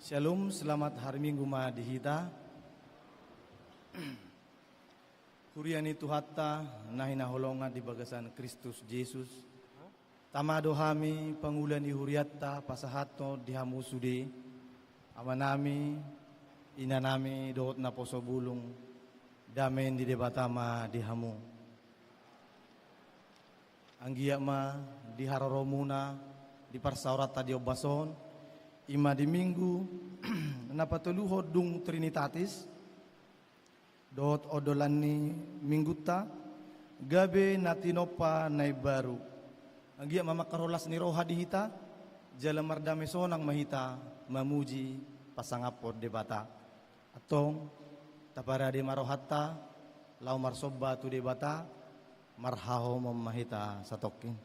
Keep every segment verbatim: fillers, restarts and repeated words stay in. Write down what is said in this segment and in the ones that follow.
Shalom, selamat hari Minggu ma di hita. Huria ni Tuhanta na hinaholongan di bagasan Kristus Jesus. Tama do hami pangula ni hurianta pasahathon di hamu sude, amanami, inanami dohot naposo bulung, dame ni Debata ma di hamu. Anggiat ma di haroromuna di parsaoranta di ombas on, i ma di Minggu na patoluhon dung Trinitatis, dohot ondolan ni Minggunta, gabe na tinompa na imbaru. Anggiat ma mangkarolas ni roha di hita, jala mardame sonang ma hita mamuji pasangaphon Debata. Antong, taparade ma rohanta, laho marsomba tu Debata, marhaholomon ma hita satongkin.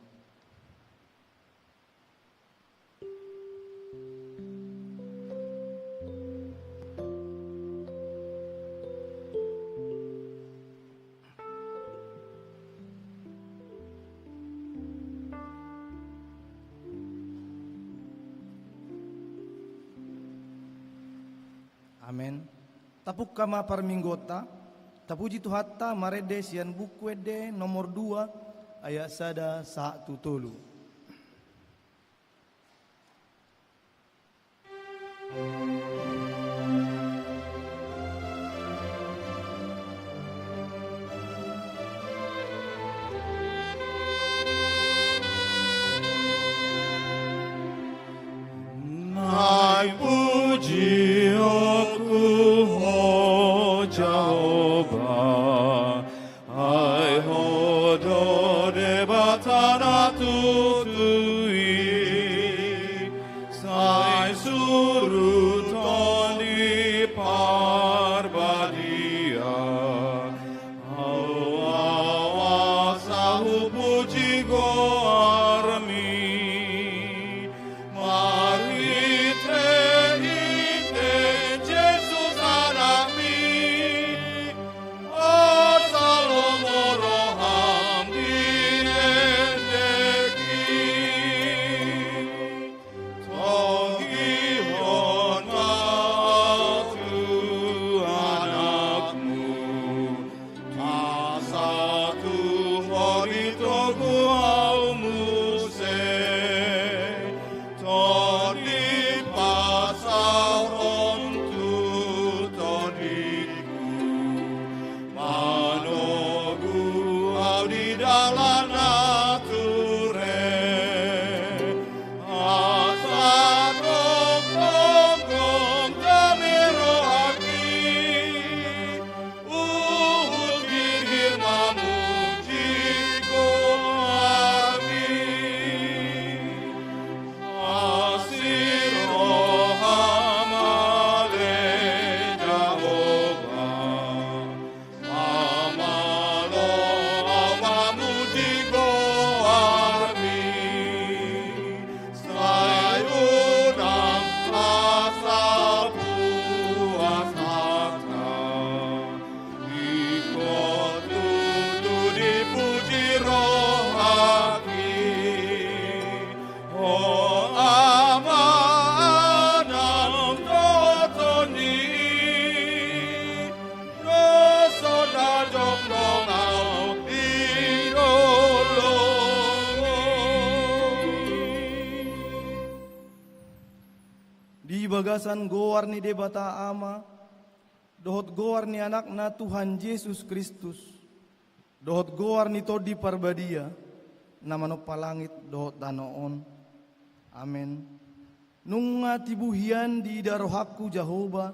Amen. Tapungka ma parmingguonta. Tapuji Tuhanta marende sian Buku Ende nomor dua, ayat sada sahat tu tolu. Naeng pujionku ho Jahowa, ai ho do Debata na tutu i, sai surut Tondi Parbadia, ahu asa hupuji goarmi. Marhitehite Jesus Anakmi, asa lomo roham di endek i. Togihon ma ahu tu Anakmu, asa tung ho ditogu ahu muse. Tondi pasaorhon tu tondiku, manogu ahu di dalan na ture. Asa tonggomgom dame rohangki, huhut girgir mamuji goarmi. Asi roham ale Jahowa, mamalo ahu mamuji goarmi. Sai unang asa puas hata, ingkon tutu dipuji rohangki. Ho Ama, Anak dohot Tondi, doshon na jongjong ahu di dolok i. Di bagasan goar ni Debata Ama, dohot goar ni Anakna Tuhan Jesus Kristus, dohot goar ni Tondi Parbadia, na manompa langit dohot tano on. Amen. Nunga tibu hian diida rohangku Jahowa,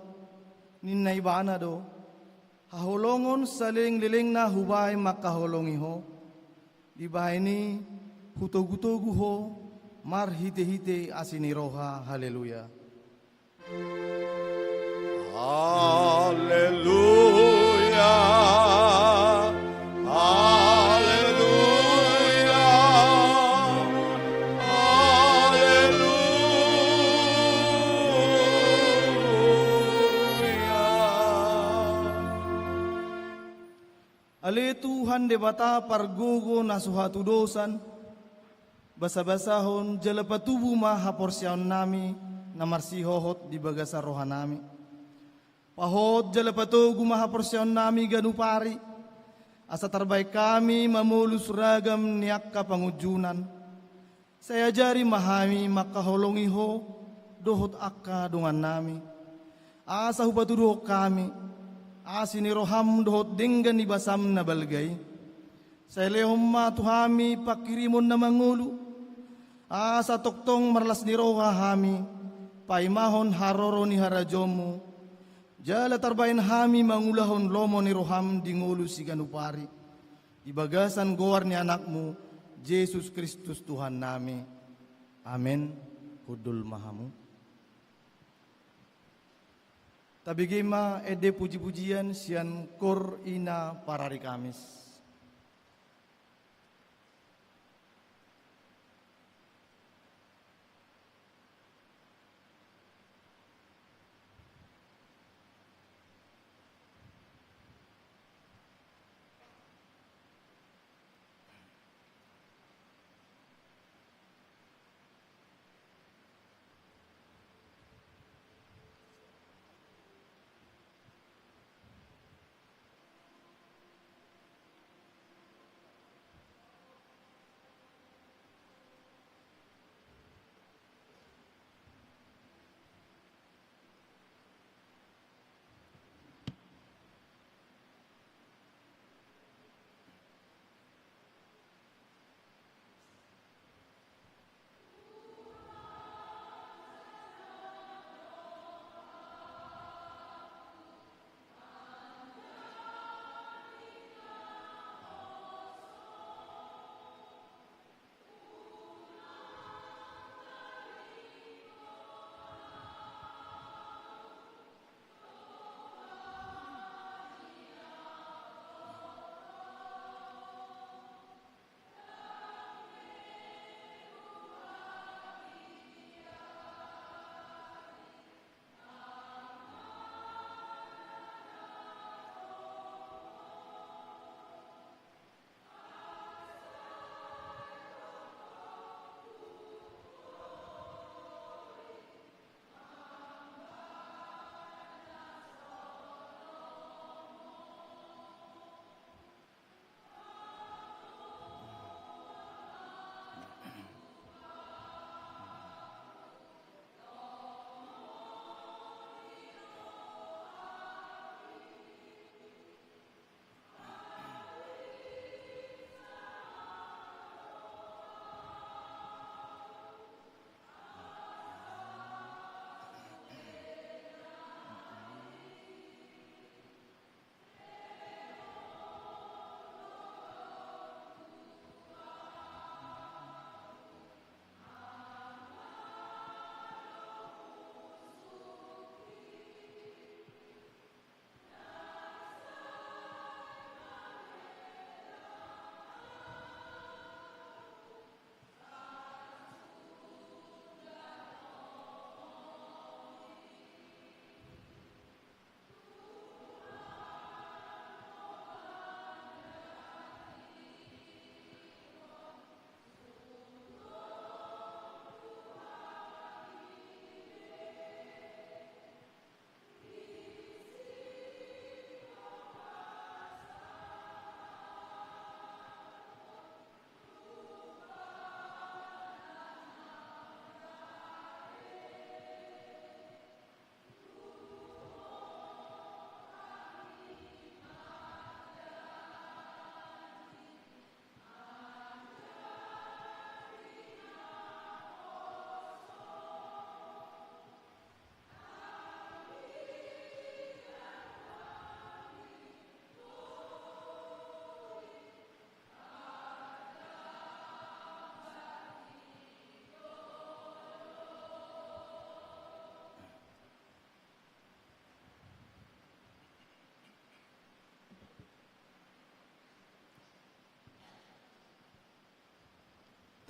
ninna Ibana do, haholongon salelenglelengna hubahen mangkaholongi ho, dibahen i hutogutogu ho marhitehite asi ni roha. Haleluya. Haleluya, haleluya, haleluya. Ale Tuhan Debata pargogo na so hatudosan, basabasahon jala patubu ma haporseaonnami na marsihohot di bagasan rohanami. Pahot jala patogu ma haporseaonnami ganup ari, asa tarbaen hami mamolus ragam ni angka pangunjunan. Sai ajari ma hami mangkaholongi Ho dohot angka dongannami, asa hupatuduhon hami asi ni roham dohot denggan ni basam na balga i. Sai lehon ma tu hami panghirimon na mangolu, asa tongtong marlas ni roha hami paimahon haroro ni harajaonmu, jala tarbaen hami mangulahon lomo ni roham di ngolu siganup ari. Di bagasan goar ni Anakmu, Jesus Kristus Tuhannami. Amen. Hundul ma hamu. Tabege ma ende pujipujian sian Kor Ina Parari Kamis.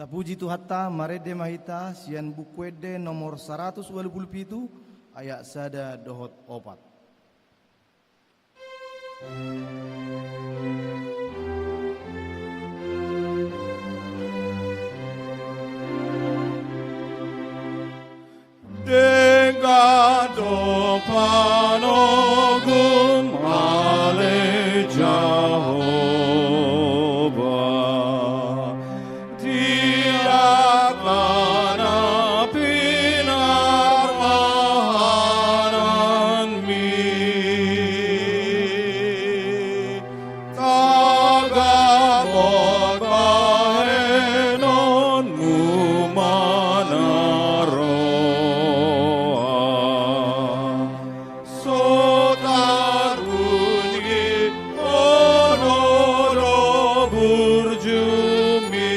Tapuji Tuhanta, marende ma hita sian Buku Ende nomor saratus ualu pulu pitu, ayat sada dohot opat. Gum ale Jahowa, di angka na pinarbahananmi. Tagamot bahenonmu ma na roa. So tarbunyi ono do burjumi.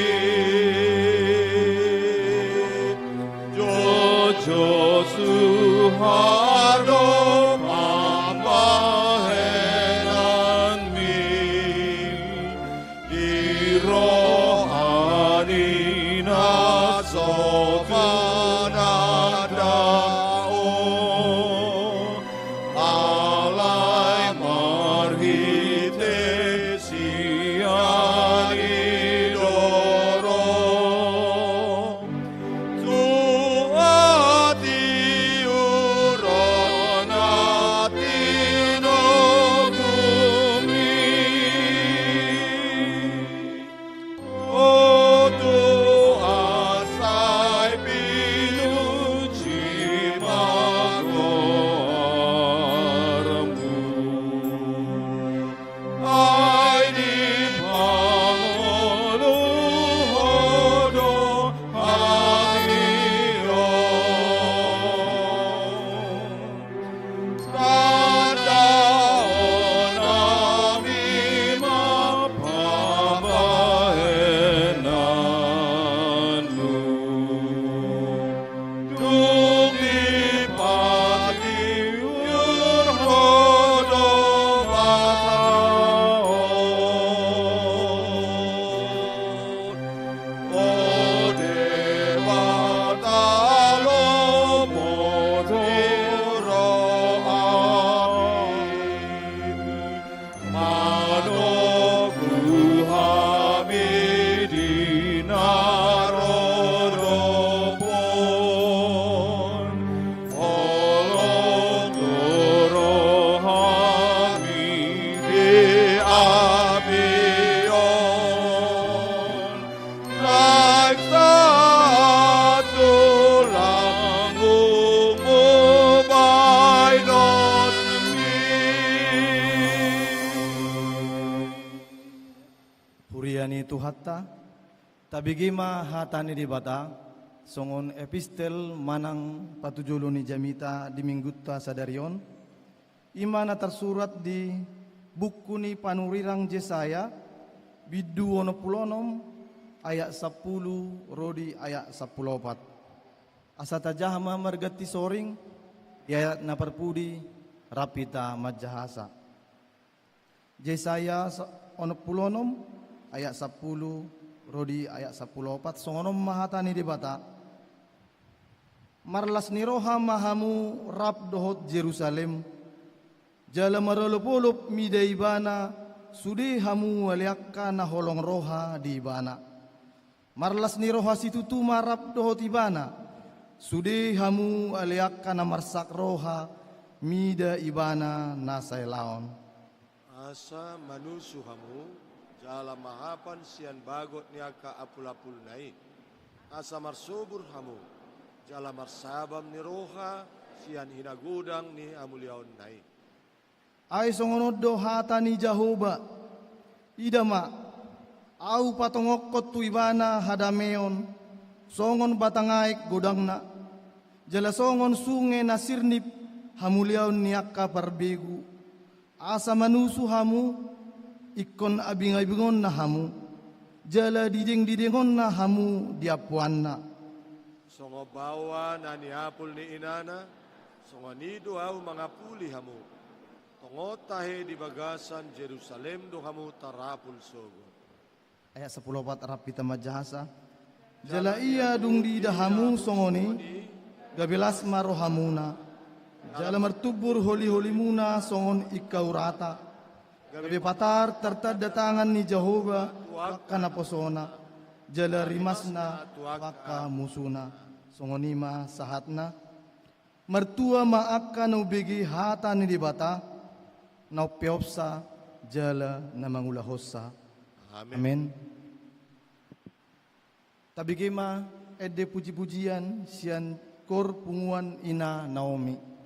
Jotjot suhar do pambahenanmi. Di roha ni na so panandao. Alai marhite sian i do ro. Tu hatiuron na tinogungmi. O Tuhan, sai pinuji ma goarmu. Ai dipangolu Ho do hami on. Tandahon hami ma pambahenanmu. Dung dipatiur Ho do Bapa on. O Debata, lomo tu rohami. Manogu hami di na ro do on. Holong do rohami di hami on. Naeng sahat tulangmu baenonmi. Huria ni Tuhanta, tabege ma hata ni Debata, songon epistel manang patujolo ni jamita di minggunta sadari on, i ma na tarsurat di buku ni panurirang Jesaya, bindu onom pulu onom, ayat sampulu ro di ayat sampulu opat. Asa tajaha ma marganti soring, di ayat na parpudi, rap hita manjahasa. Jesaya sa-, onom pulu onom, ayat sampulu ro di ayat sampulu opat, songon on ma hata ni Debata. Marlas ni roha ma hamu rap dohot Jerusalem, jala marolopolop mida ibana, sude hamu ale angka na holong roha di ibana. Marlas ni roha situtu ma rap dohot ibana, sude hamu ale angka na marsak roha mida ibana na saelaon. Asa manusu hamu, jala mahapan sian bagot ni angka apulapulna i. Asa marsobur hamu, jala marsabam ni roha sian hinagodang ni hamuliaonna i. Ai songon on do hata ni Jahowa: Ida ma, Ahu patongokkon tu ibana hadameon, songon batang aek godangna, jala songon sunge na sirnip hamuliaon ni angka parbegu. Asa manusu hamu, ingkon abingabingonna hamu, jala didengdidengonna hamu di ampuanna. Songon baoa na niapul ni inana, songon i do Ahu mangapuli hamu. Tongon tahe di bagasan Jerusalem do hamu tarapul sogot. Ayat sampulu opat, rap hita manjahasa. Jala ia dung diida hamu songon i, gabe las ma rohamuna. Jala martumbur holiholimuna songon ingkau rata. Gabe patar tartanda tangan ni Jahowa tu angka naposona, jala rimasna tu angka musuna. Songon i ma sahatna. Martua ma angka na umbege hata ni Debata, na umpeopsa jala na mangulahonsa. Amen. Amen. Tabege ma ende pujipujian sian kor punguan Ina Naomi.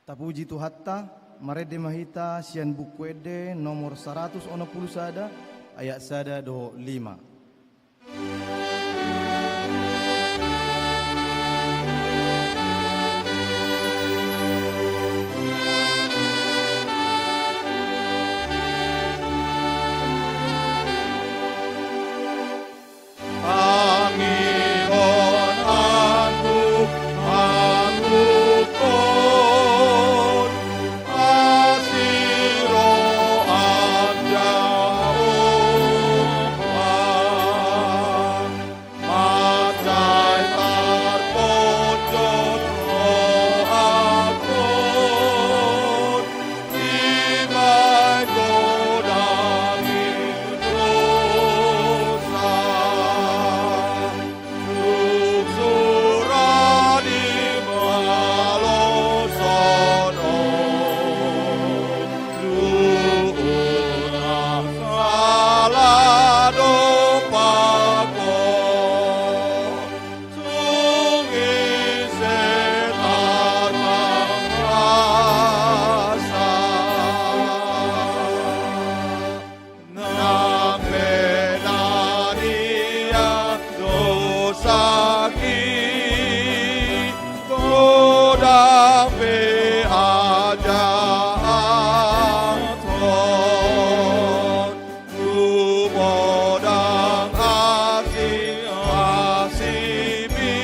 Tapuji Tuhanta, marende ma hita sian Buku Ende nomor saratus onom pulu sada, ayat sada dohot lima. Godang pe ajathon, tumodang asi-, asimi,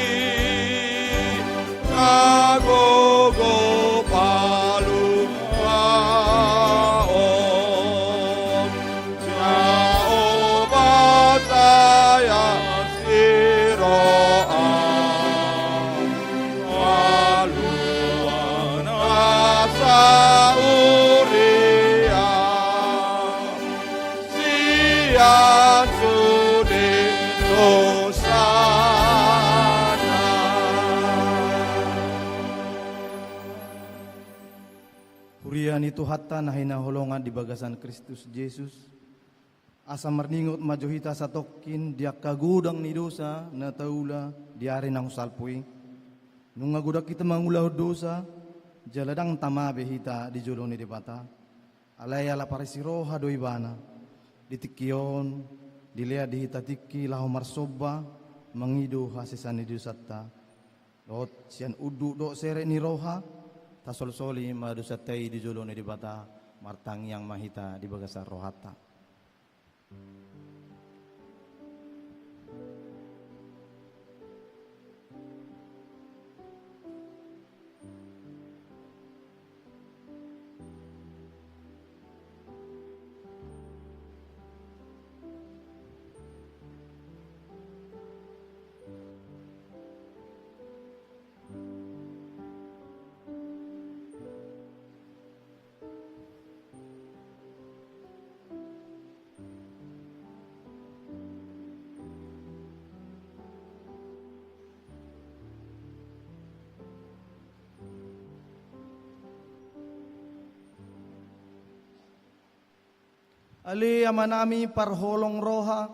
na gogo paluaon. Jahowa saya si roha, paluahon na saurian sian sude dosana. Huria ni Tuhanta na hinaholongan di bagasan Kristus Jesus, asa marningot ma jo hita satongkin di angka godang ni dosa na taula di ari naung salpu i. Nunga godang hita mangulahon dosa, jala ndang tama be hita di jolo ni Debata. Alai ala parisi roha do Ibana. Di tingki on, dilehon di hita tingki laho marsomba, mangido hasesaan ni dosanta. Dohot sian unduk dohot serep ni roha, tasolsoli ma dosanta i di jolo ni Debata, martangiang ma hita di bagasan rohanta. Ale Amanami parholong roha,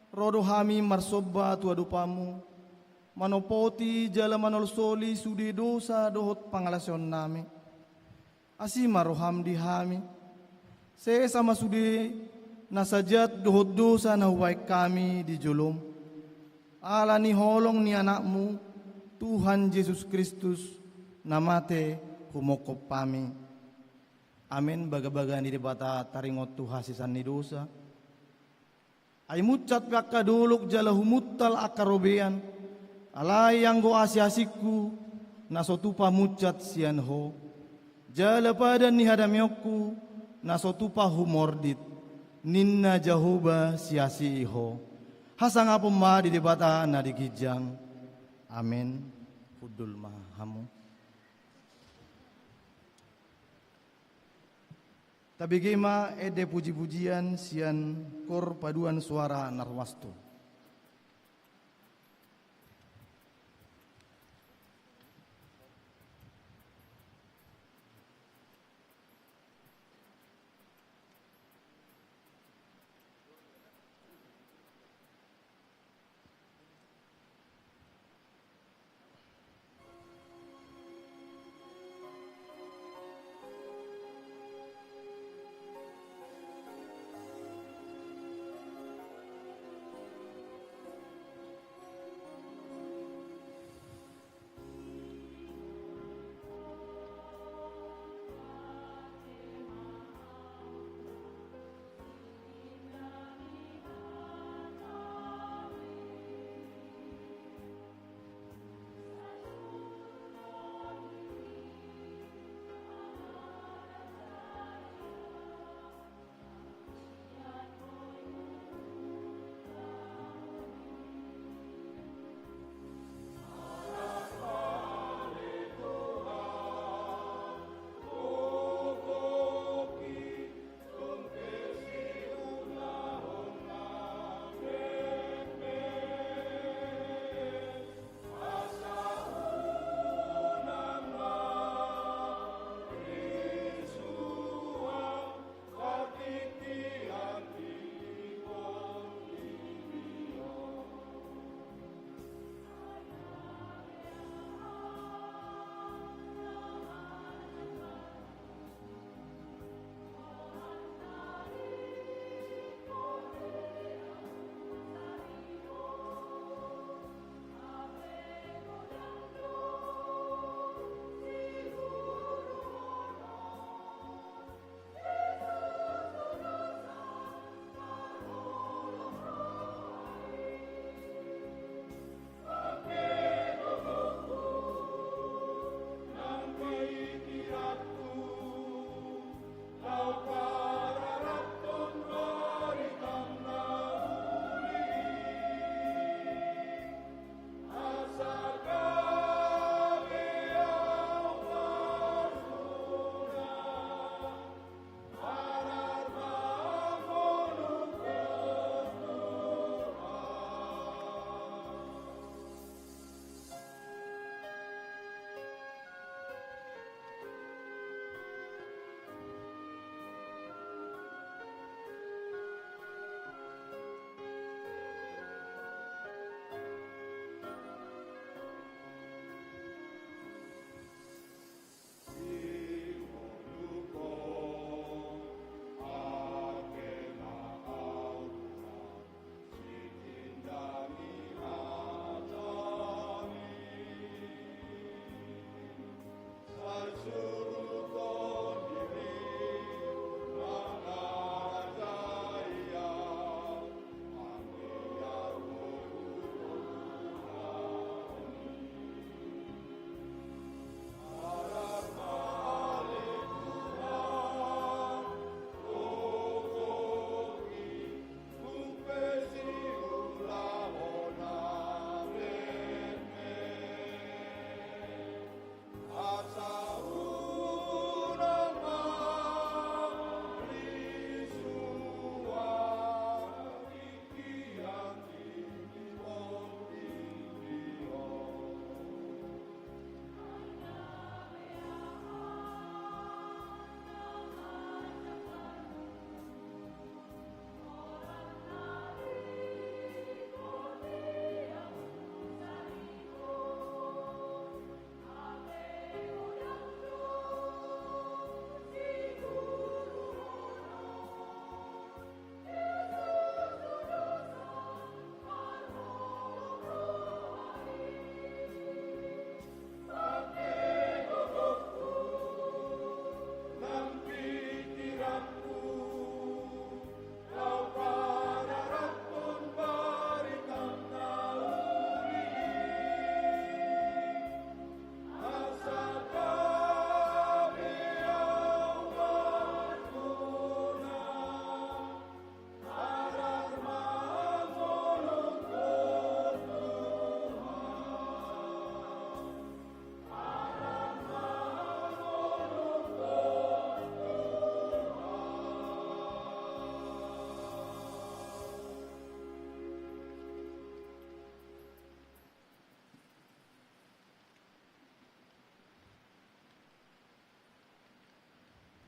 ro do hami marsomba tu adopanMu, manopoti jala manolsoli sude dosa dohot pangalaosionnami. Asi ma rohaM di hami. Sesa ma sude nasa jat dohot dosa na hubahen hami di joloM, ala ni holong ni AnakMu, Tuhan Jesus Kristus, na mate humongkop hami. Amen. Bagabaga ni Debata taringot tu hasesaan ni dosa. Ai munsat pe angka dolok jala humuntal angka robean, alai anggo asiasingku, na so tupa munsat sian Ho. Jala padan ni hadameonku, na so tupa humordit, ninna Jahowa siasii Ho. Hasangapon ma di Debata na di ginjang. Amen. Hundul ma hamu. Tabege ma ende pujipujian sian kor paduan suara Narwastu.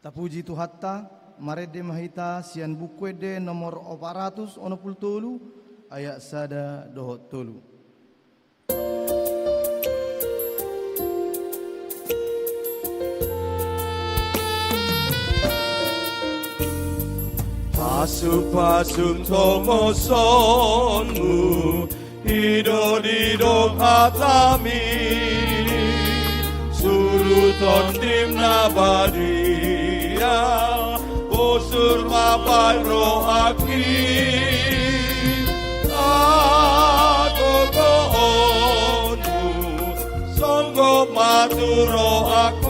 Tapuji Tuhanta, marende ma hita sian Buku Ende nomor opat ratus onom pulu tolu, ayat sada dohot tolu. Pasupasum tongosonmu, didok-didok hatami, surut Tondim na badia, bosur ma baen rohangki. Hagogoonmu songgop ma tu rohangkon,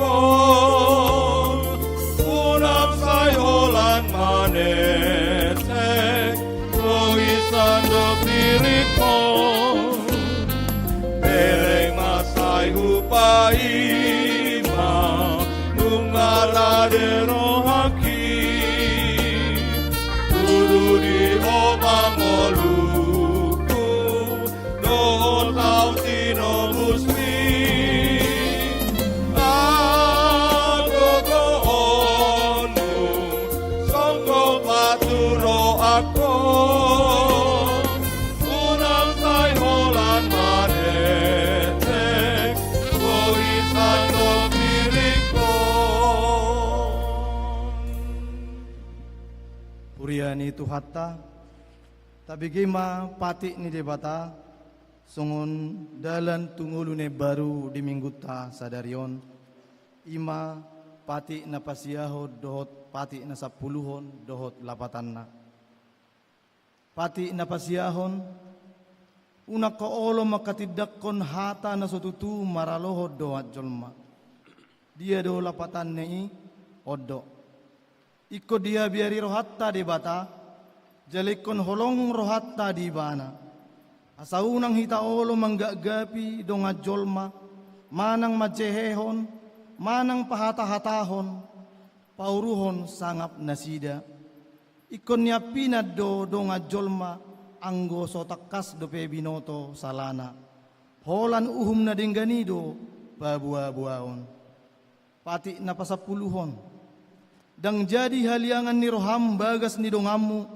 unang sai holan manetek goisan dohot diringkon. Bereng ma sai hupaima, nunga rade rohangki, tudu di ho ma ngolungku, dohot au tinobusmi. Hagogoonmu songgop ma tu rohangkon, unang sai holan manetek goisan dohot diringkon. Huria ni Tuhanta, tabege ma patik ni Debata, songon dalan tu ngolu na imbaru di Minggunta sadari on, i ma patik na pasiahon dohot patik na sampuluhon dohot lapatanna. Patik na pasiahon, unang ho olo manghatindanghon hata na so tutu maralohon dongan jolma. Dia do lapatanna i? On do. Ingkon dihabiari rohanta Debata, jala ingkon holong rohanta di Ibana. Asa unang hita olo manggapgapi dongan jolma, manang manjehehon, manang pahatahatahon, pauruhon sangap nasida. Ingkon niampinan do dongan jolma, anggo so tangkas dope binoto salana. Holan uhum na denggan i do paboaboaon. Patik na pasampuluhon. Ndang jadi haliangan ni roham bagas ni donganmu,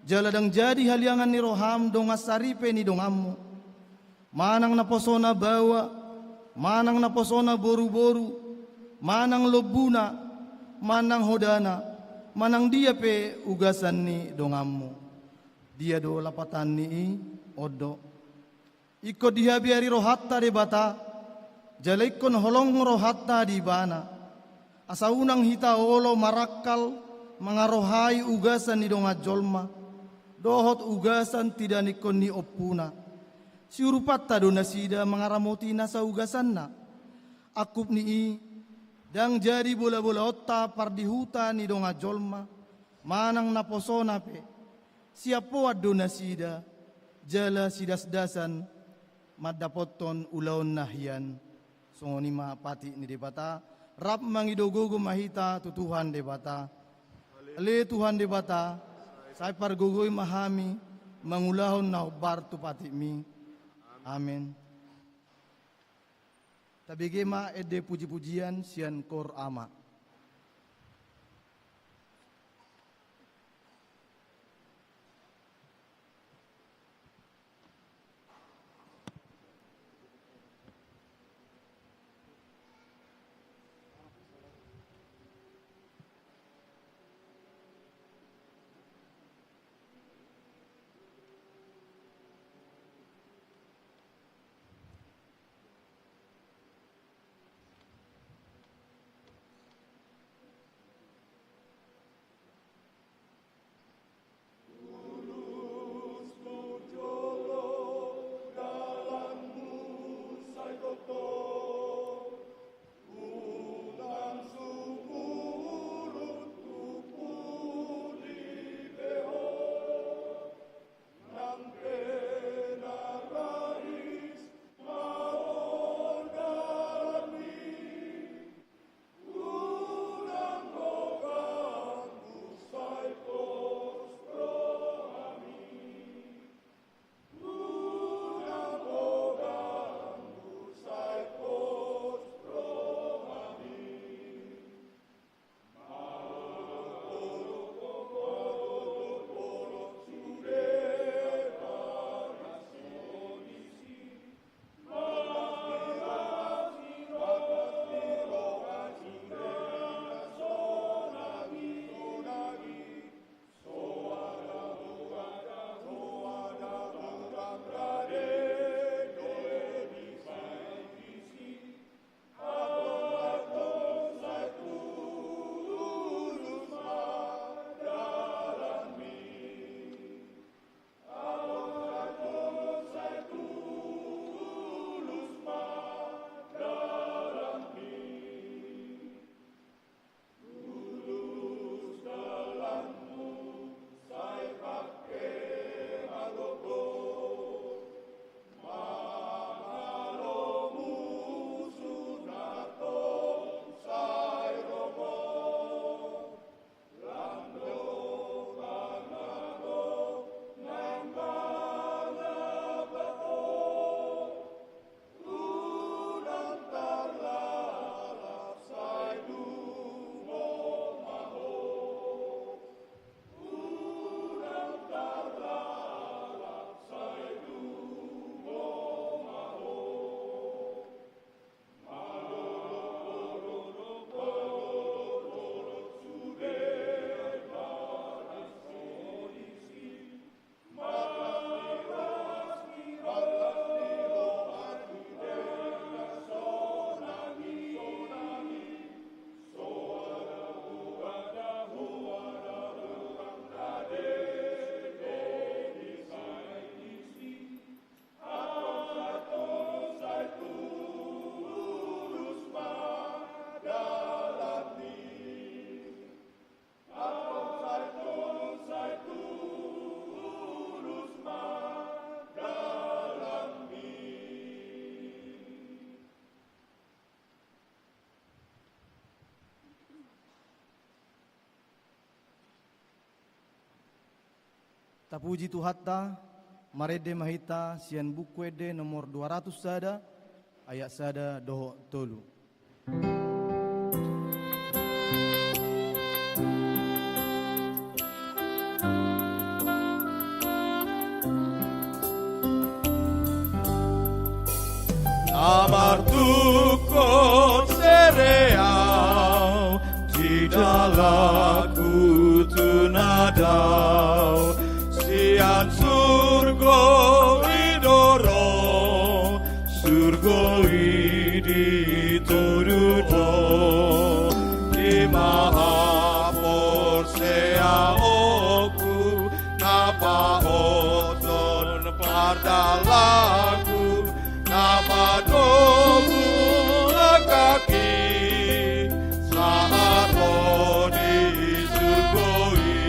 jala ndang jadi haliangan ni roham dongan saripe ni donganmu. Manang naposona baoa, manang naposona boruboru, manang lombuna, manang hodana, manang dia pe ugasan ni donganmu. Dia do lapatan ni i? On do. Ingkon dihabiari rohanta Debata, jala ingkon holong rohanta di Ibana. Asa unang hita olo marangkal mangarohai ugasan ni dongan jolma, dohot ugasan tinadingkon ni ompuna. Siurupanta do nasida mangaramoti nasa ugasanna. Angkup ni i, ndang jadi bolabolaonta pardihuta ni dongan jolma, manang naposona pe. Siampoan do nasida, jala sidasdasan mandapothon ulaonna hian. Songon i ma patik ni Debata, rap mangido gogo ma hita tu Tuhan Debata. Ale Tuhan Debata, sai pargogoi ma hami mangulahon na hombar tu patikmi. Amen. Tabege ma ende pujipujian sian Koor Ama. Tapuji Tuhanta, marende ma hita sian Buku Ende nomor dua ratus sada, ayat sada dohot tolu. Na martungkot sere au, di dalanku tu na dao, sian surgo i do ro, surgo i di toru do, i ma haporseaonku, na paoton pardalanku, na padomu angkangki, sahat ro di surgo i.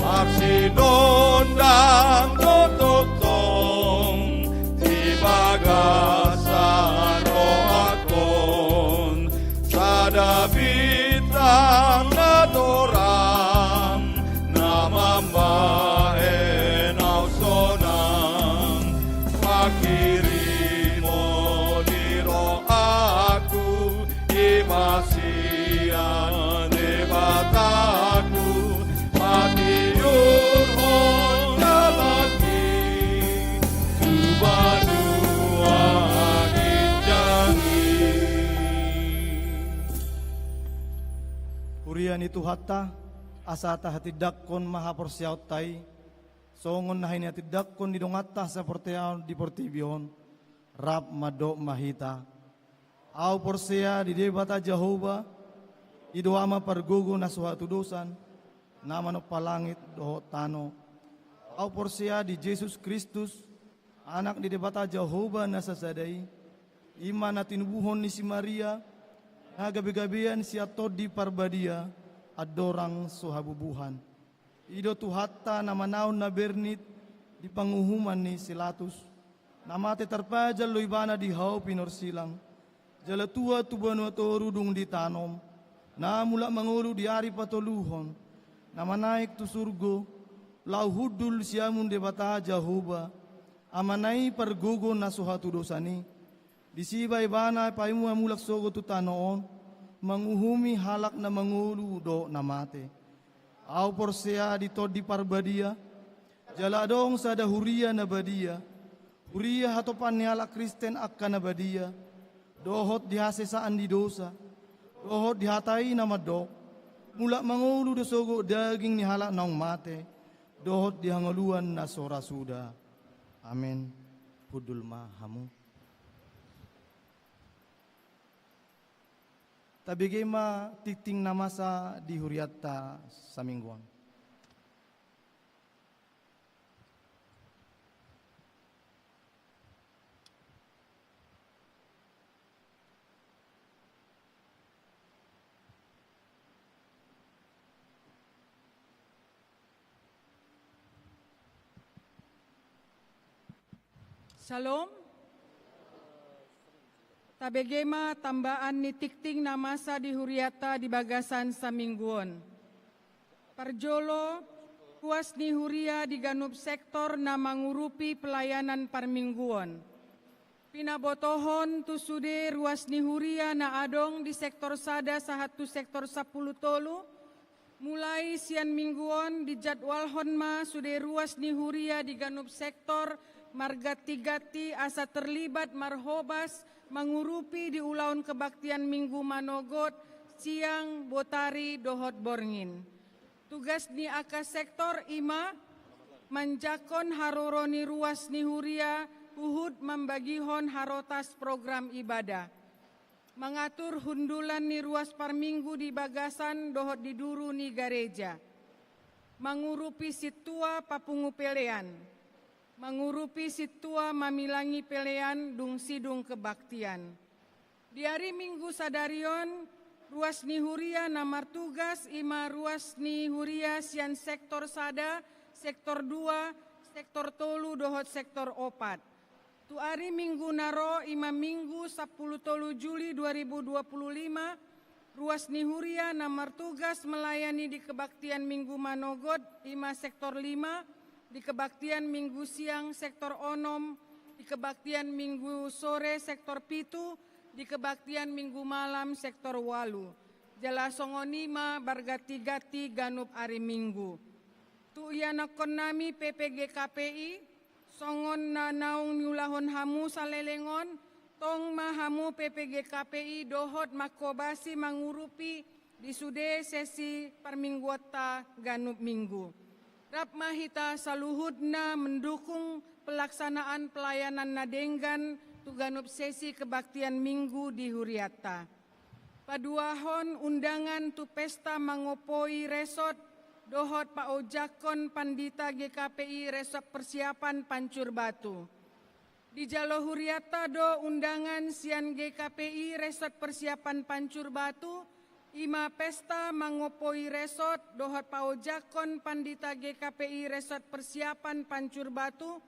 Marsinondang do tongtong di bagasan rohangkon, sada bintang na torang, na mambahen au sonang. Panghirimon ni rohangku, i ma sian Debataku, patiurhon dalanki tu banua ginjang i. Huria ni Tuhanta, asa tahatindangkon ma haporseaonta i, songon na hinahatindangkon ni donganta saporseaon di portibi on, rap mandok ma hita. Au porsea di Debata Jahowa, i do Ama pargogo na so hatudosan, na manompa langit dohot tano. Au porsea di Jesus Kristus, Anak ni Debata Jahowa na sasada i, i ma na tinubuhon ni si Maria, na gabegabean sian Tondi Parbadia, andorang so habubuhan. I do Tuhanta na manaon na bernit di panguhuman ni si Latus, na mate tarpajal do ibana di hau pinorsilang, jala tuat tu banua toru dung ditanom, na mulak mangolu di ari patoluhon, na manaek tu surgo, laho hundul siamun Debata Jahowa, Amana i pargogo na so hatudosan i. Disi ma ibana paimua mulak sogot tu tano on, manguhumi halak na mangolu dohot na mate. Au porsea di Tondi Parbadia, jala adong sada huria na badia, huria hatopan ni halak Kristen angka na badia, dohot di hasesaan ni dosa, dohot di hata i na mandok, mulak mangolu do sogot daging ni halak naung mate, dohot di hangoluan na so ra suda. Amen. Hundul ma hamu. Tabege ma tingting na masa di hurianta saminggu on. Syalom. Tabege ma tambaan ni tingting na masa di hurianta di bagasan saminggu on. Parjolo, ruas ni huria di ganup sektor na mangurupi pelayanan parmingguon. Pinabotohon tu sude ruas ni huria na adong di sektor sada sahat tu sektor sampulu tolu, mulai sian minggu on dijadwalhon ma sude ruas ni huria di ganup sektor marganti-ganti asa terlibat marhobas mangurupi di ulaon kebaktian minggu manogot, siang, botari, dohot borngin. Tugas ni angka sektor i ma manjangkon haroro ni ruas ni huria huhut mambagihon harotas program ibadah. Mangatur hundulan ni ruas parminggu di bagasan dohot di duru ni gareja. Mangurupi sintua papungu pelean. Mangurupi sintua mamilangi pelean dung sidung kebaktian. Di ari Minggu sadari on, ruas ni huria na martugas i ma ruas ni huria sian sektor sada, sektor dua, sektor tolu dohot sektor opat. Tu ari Minggu na ro i ma Minggu sampulu tolu Juli dua ribu dua puluh lima, Ruas ni huria na martugas melayani di kebaktian Minggu manogot, ima sektor lima, di kebaktian Minggu siang sektor onom, di kebaktian Minggu sore sektor pitu, di kebaktian Minggu malam sektor ualu. Jala songon i ma marganti-ganti ganup ari Minggu. Tu ianakkonnami P P G K P I, songon na naung niulahon hamu saleleng on, tong ma hamu P P G K P I dohot manghobasi mangurupi di sude sesi parmingguonta ganup Minggu. Rap ma hita saluhutna mendukung pelaksanaan pelayanan na denggan tu ganup sesi kebaktian Minggu di hurianta. Paduahon undangan tu pesta mangompoi resort dohot paojakhon pandita G K P I Resort Persiapan Pancur Batu. Dijalo hurianta do undangan sian G K P I Resort Persiapan Pancur Batu, ima pesta mangompoi resort dohot paojakhon pandita G K P I Resort Persiapan Pancur Batu,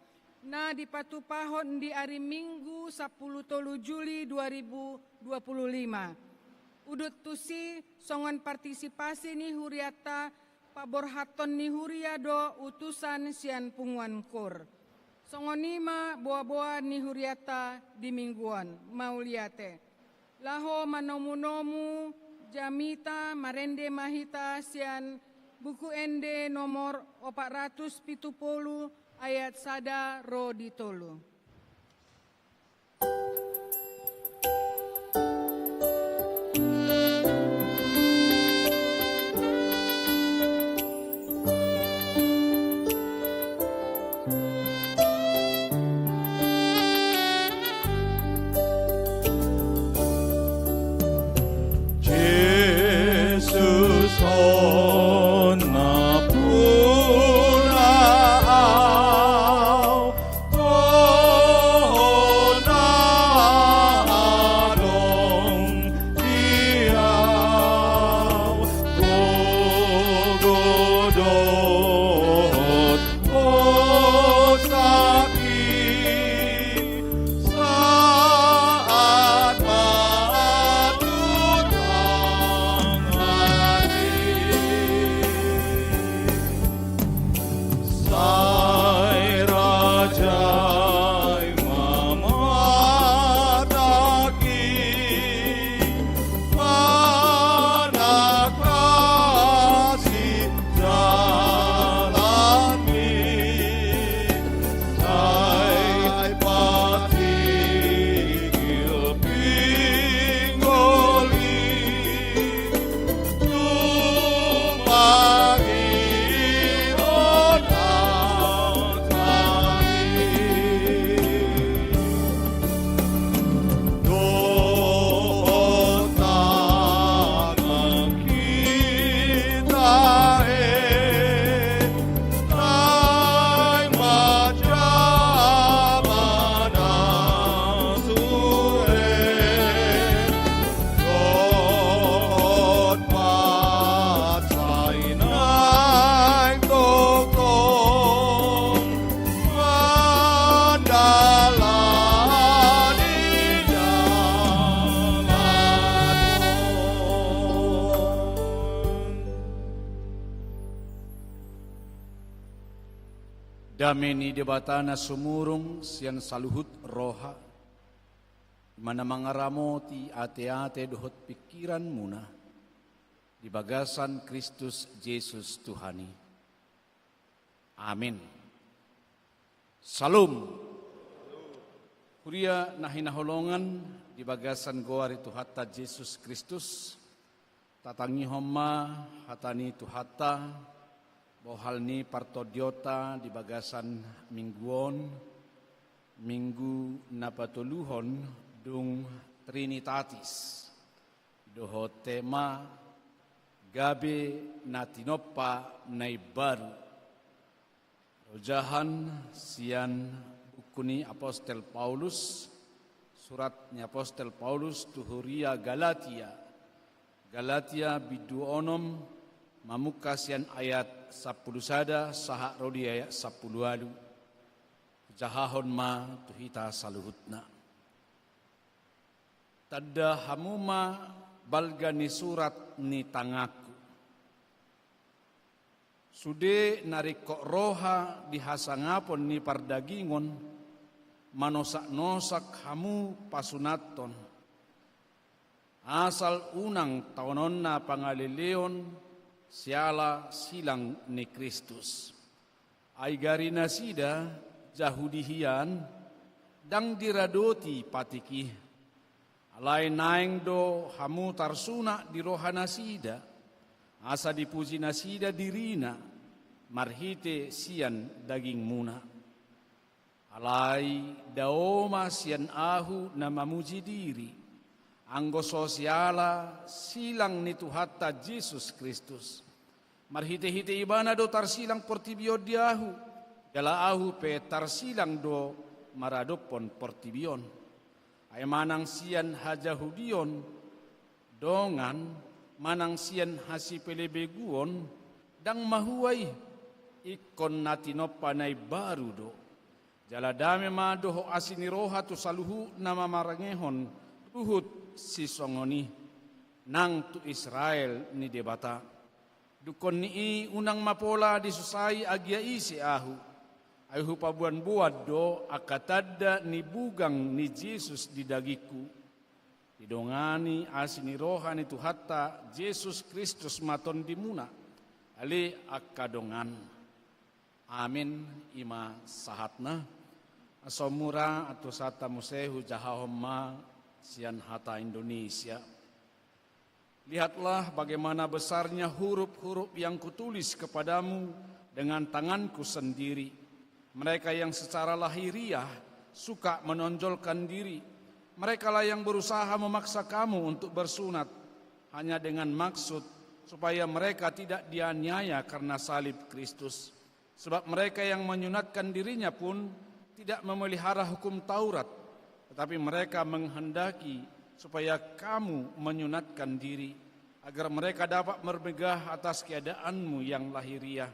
na dipatupahon di ari Minggu sampulu tolu Juli dua ribu dua puluh lima. Udut tusi, songon partisipasi ni hurianta, paborhathon ni huria do utusan sian punguan KUR. Songon i ma boa-boa ni hurianta di Minggu on. Mauliate. Laho manomu-nomu jamita, marende ma hita sian Buku Ende nomor opat ratus pitu pulu, ayat sada ro di tolu. Jesus, on na puna au, on na adong di au, gogo dohot hosak i, saat ma tu tangan i. Sai rajai ma mataki, manang na asi jalan i, sai patigil pinggol i. Dohot pansai naeng tongtong mandalani jalan on. Dame ni Debata na sumurung sian saluhut roha, i ma na mangaramoti ateate dohot pingkiranmuna di bagasan Kristus Jesus Tuhan i. Amin. Syalom. Huria na hinaholongan di bagasan goar ni Tuhanta Jesus Kristus, tatangihon ma hata ni Tuhanta, bohal ni partondionta di bagasan minggu on, minggu na patoluhon dung Trinitatis, dohot tema gabe na tinompa na imbaru. Rojahan sian buku ni Apostel Paulus, surat ni Apostel Paulus tu huria Galatia. Galatia bindu onom, mamungka sian ayat sampulu sada sahat ro di ayat sampulu ualu. Hujahahon ma tu hita saluhutna. Tanda hamu ma Balga ni surat ni tanganku. Sude na ringkot roha di hasangapon ni pardagingon, manosaknosak hamu pasunathon. Asal unang taononna pangaleleon siala silang ni Kristus. Ai gari nasida, Jahudi hian, ndang diradoti patik i. Alai naeng do hamu tarsunak di roha nasida, asa dipuji nasida dirina marhite sian dagingmuna. Alai dao ma sian ahu na mamuji diri, anggo so siala silang ni Tuhanta Jesus Kristus. Marhitehite Ibana do tarsilang portibi on di ahu, jala ahu pe tarsilang do maradophon portibi on. Ai manang sian hajahudion dongan, manang sian hasipelebeguon, ndang mahua i, ingkon na tinompa na imbaru do. Jala dame ma dohot asi ni roha tu saluhut na mamarangehon ruhut sisongon i, nang tu Israel ni Debata. Dungkon ni i unang ma pola disusai agia ise ahu. Ai hupaboanboan do angka tanda ni bugang ni Jesus di dagingku. Didongani asi ni roha ni Tuhanta Jesus Kristus ma tondimuna, ale angka dongan. Amin. I ma sahatna. Asa mura antusanta muse hujahahon ma sian hata Indonesia. Lihatlah bagaimana besarnya huruf-huruf yang kutulis kepadamu dengan tanganku sendiri. Mereka yang secara lahiriah suka menonjolkan diri, merekalah yang berusaha memaksa kamu untuk bersunat, hanya dengan maksud supaya mereka tidak dianiaya karena salib Kristus. Sebab mereka yang menyunatkan dirinya pun tidak memelihara hukum Taurat, tetapi mereka menghendaki supaya kamu menyunatkan diri, agar mereka dapat bermegah atas keadaanmu yang lahiriah.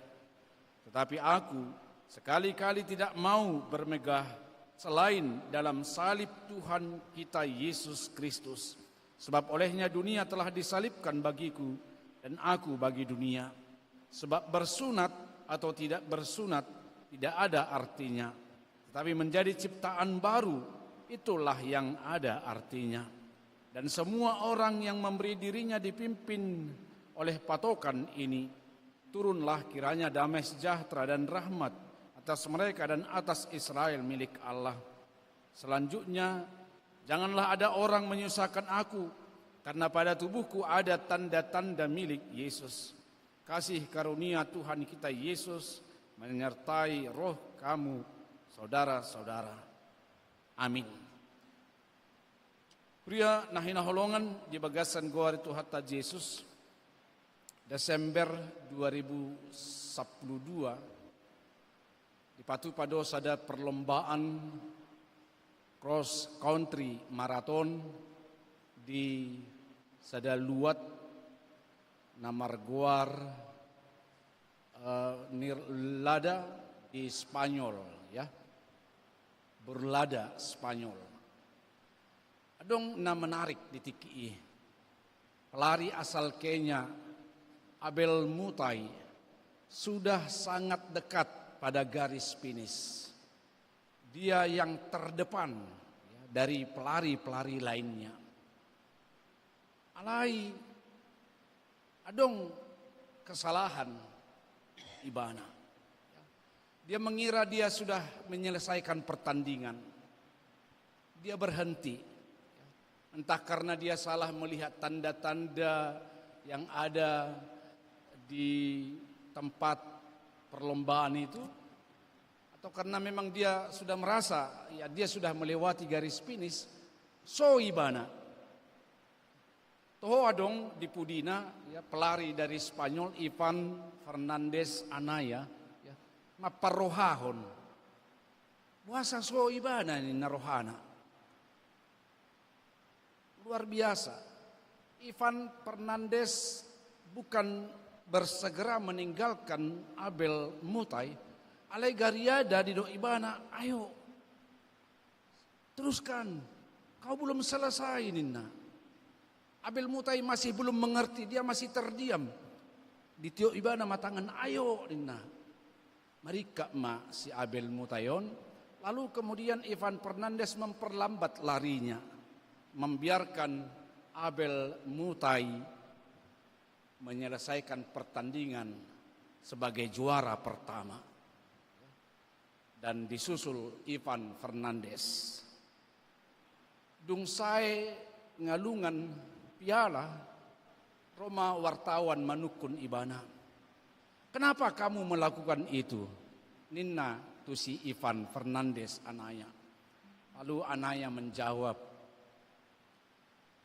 Tetapi aku sekali-kali tidak mau bermegah selain dalam salib Tuhan kita Yesus Kristus. Sebab olehnya dunia telah disalibkan bagiku, dan aku bagi dunia. Sebab bersunat atau tidak bersunat tidak ada artinya, tetapi menjadi ciptaan baru, itulah yang ada artinya. Dan semua orang yang memberi dirinya dipimpin oleh patokan ini, turunlah kiranya damai sejahtera dan rahmat atas mereka dan atas Israel milik Allah. Selanjutnya, janganlah ada orang menyusahkan aku, karena pada tubuhku ada tanda-tanda milik Yesus. Kasih karunia Tuhan kita Yesus menyertai roh kamu, saudara-saudara. Amin. Huria na hinaholongan di bagasan goar ni Tuhanta Jesus, Desember dua ribu sapuluh dua, dipatupa do sada perlombaan cross country marathon di sada luat na margoar, eh, Nirlada di Spanyol, ya. Burlada, Spanyol. Adong na menarik di tingki i. Pelari asal Kenya, Abel Mutai, sudah sangat dekat pada garis finish. Dia yang terdepan, ya, dari pelari-pelari lainnya. Alai adong kesalahan ibana. Dia mengira dia sudah menyelesaikan pertandingan. Dia berhenti. Entah karena dia salah melihat tanda-tanda yang ada di tempat perlombaan itu, atau karena memang dia sudah merasa, ya, dia sudah melewati garis finish, so ibana. Toho adong di pudina, ya, pelari dari Spanyol, Ivan Fernandez Anaya, ya, mamparrohahon. Boasa so ibana ninna rohana. Luar biasa. Ivan Fernandez bukan bersegera meninggalkan Abel Mutai, alai gariada didok ibana, ayo, teruskan, kau belum selesai, ninna. Abel Mutai masih belum mengerti, dia masih terdiam. Ditiop ibana ma tangan, "Ayo," ninna. Maringkak ma si Abel Mutai on, lalu kemudian Ivan Fernandes memperlambat larinya, membiarkan Abel Mutai menyelesaikan pertandingan sebagai juara pertama. Dan disusul Ivan Fernandes. Dung sae ngalungan piala, ro ma wartawan manungkun ibana. "Kenapa kamu melakukan itu?" ninna tu si Ivan Fernandes anaya. Lalu anaya menjawab,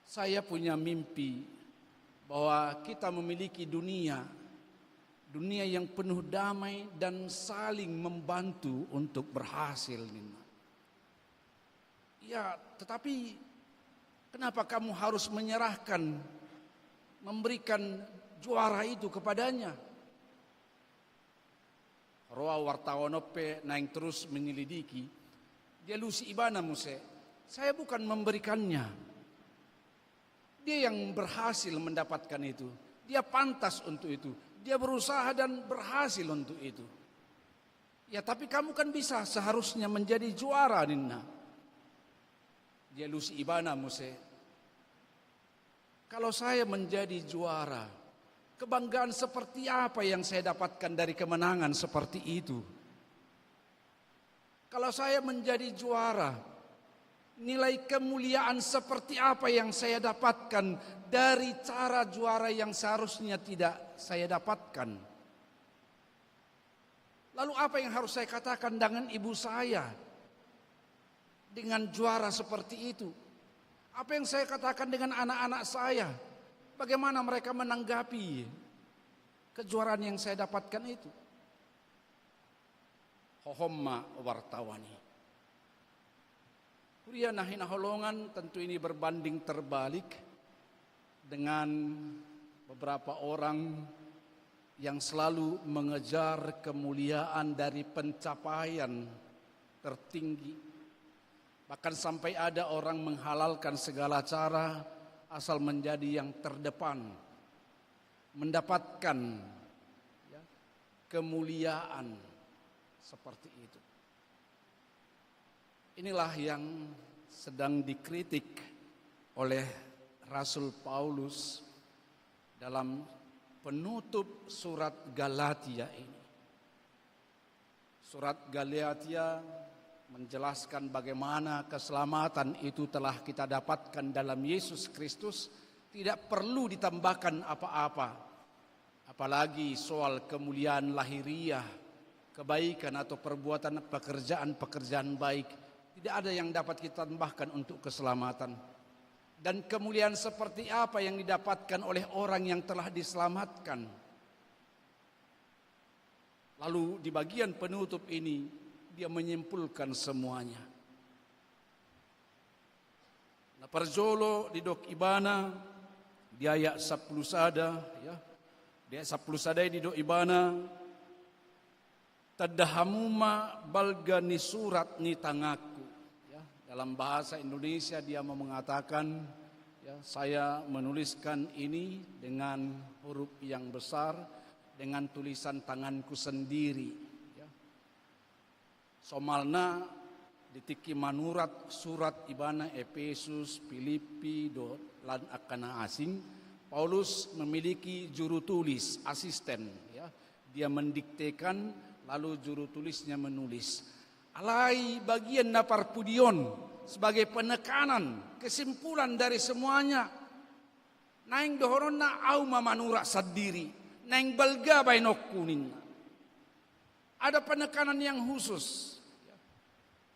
"Saya punya mimpi bahwa kita memiliki dunia, dunia yang penuh damai dan saling membantu untuk berhasil," ninna. "Ya, tetapi kenapa kamu harus menyerahkan, memberikan juara itu kepadanya?" Ro wartawan on pe naeng terus menyelidiki, dialusi ibana muse, "Saya bukan memberikannya. Dia yang berhasil mendapatkan itu. Dia pantas untuk itu. Dia berusaha dan berhasil untuk itu." "Ya, tapi kamu kan bisa seharusnya menjadi juara," ninna. Dialusi ibana muse, "Kalau saya menjadi juara, kebanggaan seperti apa yang saya dapatkan dari kemenangan seperti itu? Kalau saya menjadi juara, nilai kemuliaan seperti apa yang saya dapatkan dari cara juara yang seharusnya tidak saya dapatkan? Lalu apa yang harus saya katakan dengan ibu saya dengan juara seperti itu? Apa yang saya katakan dengan anak-anak saya? Bagaimana mereka menanggapi kejuaraan yang saya dapatkan itu?" Hohom ma wartawan i. Huria na hinaholongan, tentu ini berbanding terbalik dengan beberapa orang yang selalu mengejar kemuliaan dari pencapaian tertinggi. Bahkan sampai ada orang menghalalkan segala cara asal menjadi yang terdepan, mendapatkan, ya, kemuliaan seperti itu. Inilah yang sedang dikritik oleh Rasul Paulus dalam penutup surat Galatia ini. Surat Galatia menjelaskan bagaimana keselamatan itu telah kita dapatkan dalam Yesus Kristus, tidak perlu ditambahkan apa-apa. Apalagi soal kemuliaan lahiriah, kebaikan atau perbuatan, pekerjaan-pekerjaan baik, tidak ada yang dapat kita tambahkan untuk keselamatan. Dan kemuliaan seperti apa yang didapatkan oleh orang yang telah diselamatkan? Lalu di bagian penutup ini, dia menyimpulkan semuanya. Na parjolo didok ibana di ayat sampulu sada, ya. Di ayat sampulu sada i didok ibana, "Tanda hamu ma balga ni surat ni tanganku." Ya, dalam bahasa Indonesia dia mau mengatakan, ya, "Saya menuliskan ini dengan huruf yang besar, dengan tulisan tanganku sendiri." Ya. Somalna di tingki manurat surat ibana Epesus, Pilippi, dohot lan angka na asing, Paulus memiliki juru tulis, asisten, ya. Dia mendiktekan, lalu juru tulisnya menulis. Alai bagian na parpudi on sebagai penekanan, kesimpulan dari semuanya. Naeng dohononna, "Au ma manurat sandiri, naeng balga baenonku," ninna. Ada penekanan yang khusus.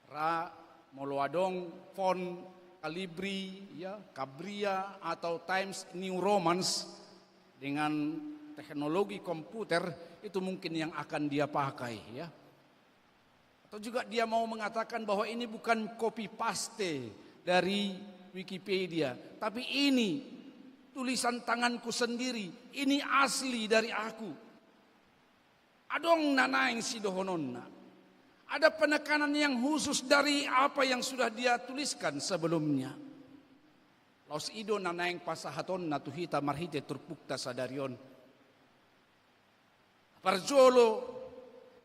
Ra, molo adong font Calibri, ya, Cambria, atau Times New Roman dengan teknologi komputer, itu mungkin yang akan dia pakai, ya. Atau juga dia mau mengatakan bahwa ini bukan copy paste dari Wikipedia, tapi ini tulisan tanganku sendiri, ini asli dari aku. Adong na naeng sidohononna. Ada penekanan yang khusus dari apa yang sudah dia tuliskan sebelumnya. Laos i do na naeng pasahatonna tu hita marhite turpukta sadari on. Parjolo,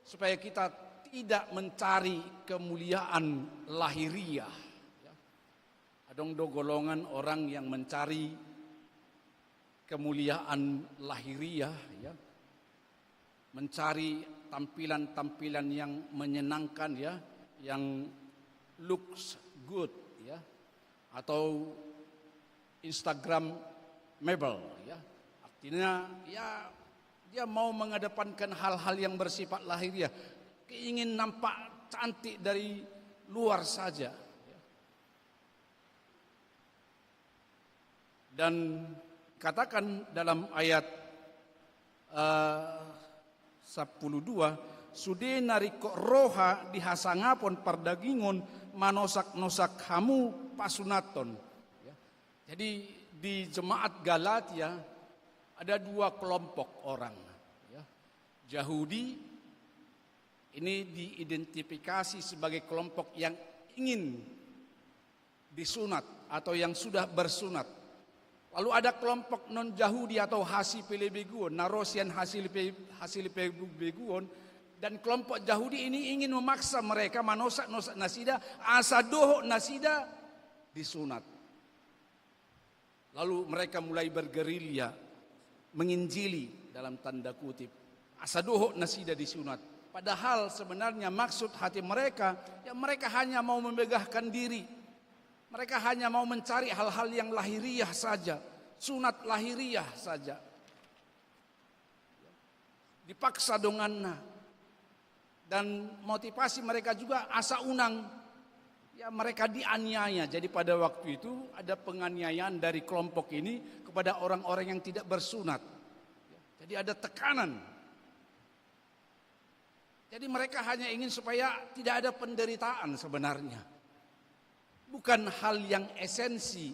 supaya kita tidak mencari kemuliaan lahiriah. Ya. Adong do golongan orang yang mencari kemuliaan lahiriah, ya. Mencari tampilan-tampilan yang menyenangkan, ya, yang looks good, ya, atau Instagramable, ya. Artinya, ya, dia mau mengedepankan hal-hal yang bersifat lahiriah, keingin nampak cantik dari luar saja, ya. Dan katakan dalam ayat, eh, sampulu dua, sude na ringkot roha di hasangapon pardagingon manosak-nosak hamu pasunathon. Ya. Jadi, di jemaat Galatia ada dua kelompok orang. Ya. Yahudi ini diidentifikasi sebagai kelompok yang ingin disunat atau yang sudah bersunat. Lalu ada kelompok non-Yahudi atau hasipelebeguon, na ro sian hasipe-, hasipelebeguon, dan kelompok Yahudi ini ingin memaksa mereka, manosak-nosak nasida, asa dohot nasida disunat. Lalu mereka mulai bergerilya, menginjili dalam tanda kutip. Asa dohot nasida disunat. Padahal sebenarnya maksud hati mereka, ya, mereka hanya mau memegahkan diri. Mereka hanya mau mencari hal-hal yang lahiriah saja, sunat lahiriah saja. Dipaksa donganna. Dan motivasi mereka juga asa unang, ya, mereka dianiaya. Jadi pada waktu itu ada penganiayaan dari kelompok ini kepada orang-orang yang tidak bersunat. Jadi ada tekanan. Jadi mereka hanya ingin supaya tidak ada penderitaan sebenarnya. Bukan hal yang esensi.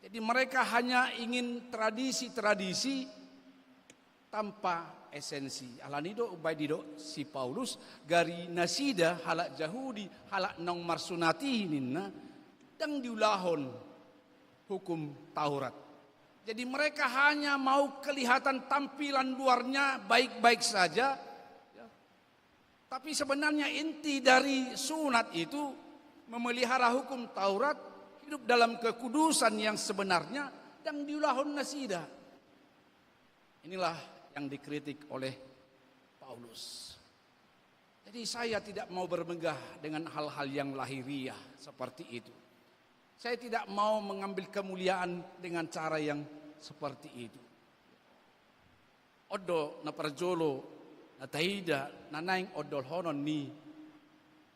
Jadi mereka hanya ingin tradisi-tradisi tanpa esensi. Alani do umbahen didok si Paulus, gari nasida halak Jahudi, halak naung marsunat i ninna, ndang diulahon hukum Taurat. Jadi mereka hanya mau kelihatan tampilan luarnya baik-baik saja, ya. Tapi sebenarnya inti dari sunat itu memelihara hukum Taurat, hidup dalam kekudusan yang sebenarnya, ndang diulahon nasida. Inilah yang dikritik oleh Paulus. Jadi saya tidak mau bermegah dengan hal-hal yang lahiriah seperti itu. Saya tidak mau mengambil kemuliaan dengan cara yang seperti itu. On do na parjolo na taida na naeng ondolhonon ni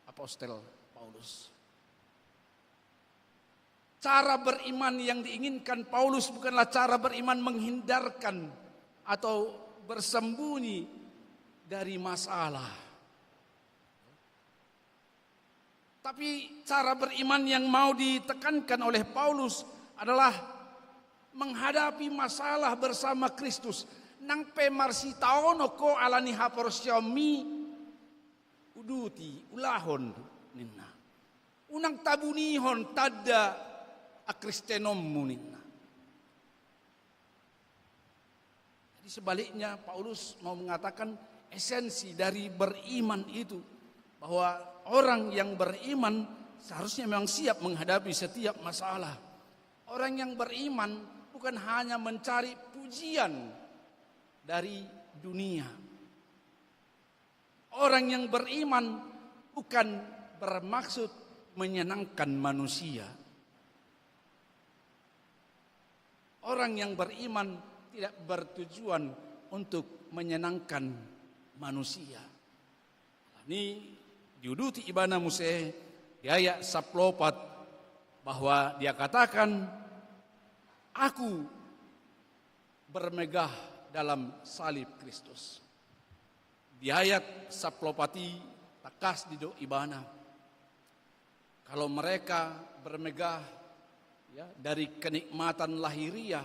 apostel Paulus. Cara beriman yang diinginkan Paulus bukanlah cara beriman menghindarkan atau bersembunyi dari masalah. Tapi cara beriman yang mau ditekankan oleh Paulus adalah menghadapi masalah bersama Kristus. Nang pe marsitaonon ho ala ni haporseaonmi, uduti, ulahon ninna. Unang tabunihon tanda akristenonmu ninna. Jadi sebaliknya, Paulus mau mengatakan esensi dari beriman itu, bahwa orang yang beriman seharusnya memang siap menghadapi setiap masalah. Orang yang beriman bukan hanya mencari pujian dari dunia. Orang yang beriman bukan bermaksud menyenangkan manusia. Orang yang beriman tidak bertujuan untuk menyenangkan manusia. Alani diuduti ibana muse di ayat sampulu opat bahwa dia katakan, "Aku bermegah dalam salib Kristus." Di ayat sampulu opat i tangkas didok ibana, kalau mereka bermegah, ya, dari kenikmatan lahiriah,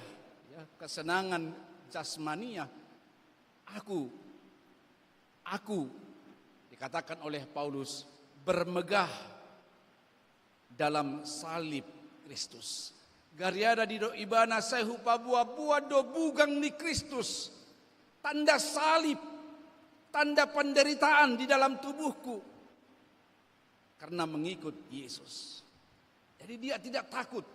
ya, kesenangan jasmaniah, aku, aku, dikatakan oleh Paulus, bermegah dalam salib Kristus. Gariada didok ibana, sai hupaboa-boa do bugang ni Kristus, tanda salib, tanda penderitaan di dalam tubuhku, karena mengikut Yesus. Jadi dia tidak takut.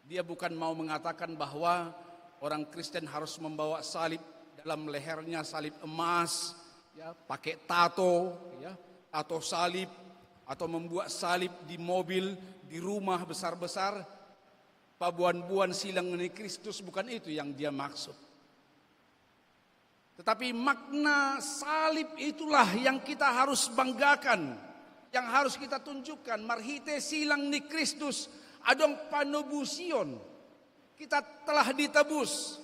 Dia bukan mau mengatakan bahwa orang Kristen harus membawa salib dalam lehernya, salib emas, ya, pakai tato, ya, tato salib, atau membuat salib di mobil, di rumah besar-besar, paboan-boan silang ni Kristus, bukan itu yang dia maksud. Tetapi makna salib itulah yang kita harus banggakan, yang harus kita tunjukkan. Marhite silang ni Kristus adong panobusion. Kita telah ditebus.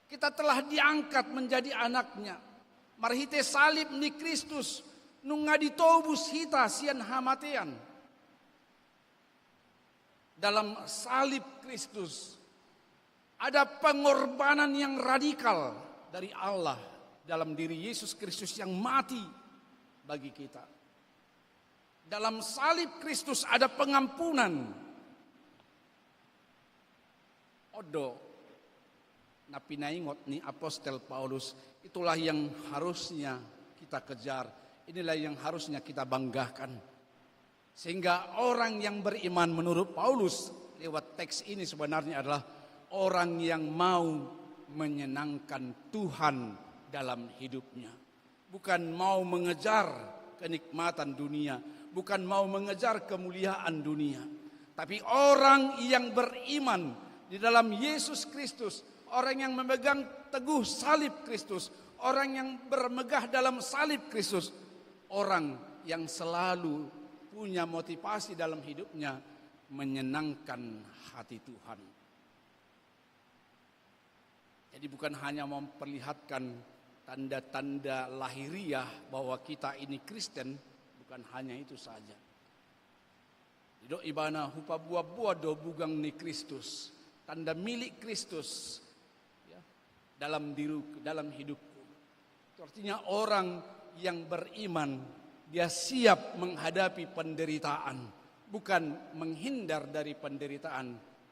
Kita telah diangkat menjadi anaknya. Marhite salib ni Kristus nunga ditobus hita sian hamatean. Dalam salib Kristus ada pengorbanan yang radikal dari Allah dalam diri Yesus Kristus yang mati bagi kita. Dalam salib Kristus ada pengampunan. On do na pinaingot ni apostel Paulus, itulah yang harusnya kita kejar, inilah yang harusnya kita banggakan. Sehingga orang yang beriman menurut Paulus lewat teks ini sebenarnya adalah orang yang mau menyenangkan Tuhan dalam hidupnya. Bukan mau mengejar kenikmatan dunia, bukan mau mengejar kemuliaan dunia. Tapi orang yang beriman di dalam Yesus Kristus, orang yang memegang teguh salib Kristus, orang yang bermegah dalam salib Kristus, orang yang selalu punya motivasi dalam hidupnya menyenangkan hati Tuhan. Jadi bukan hanya memperlihatkan tanda-tanda lahiriah bahwa kita ini Kristen, bukan hanya itu saja. Didok ibana, hupaboa-boa do bugang ni Kristus, tanda milik Kristus, ya, dalam diru, dalam hidupku. Itu artinya orang yang beriman, dia siap menghadapi penderitaan, bukan menghindar dari penderitaan,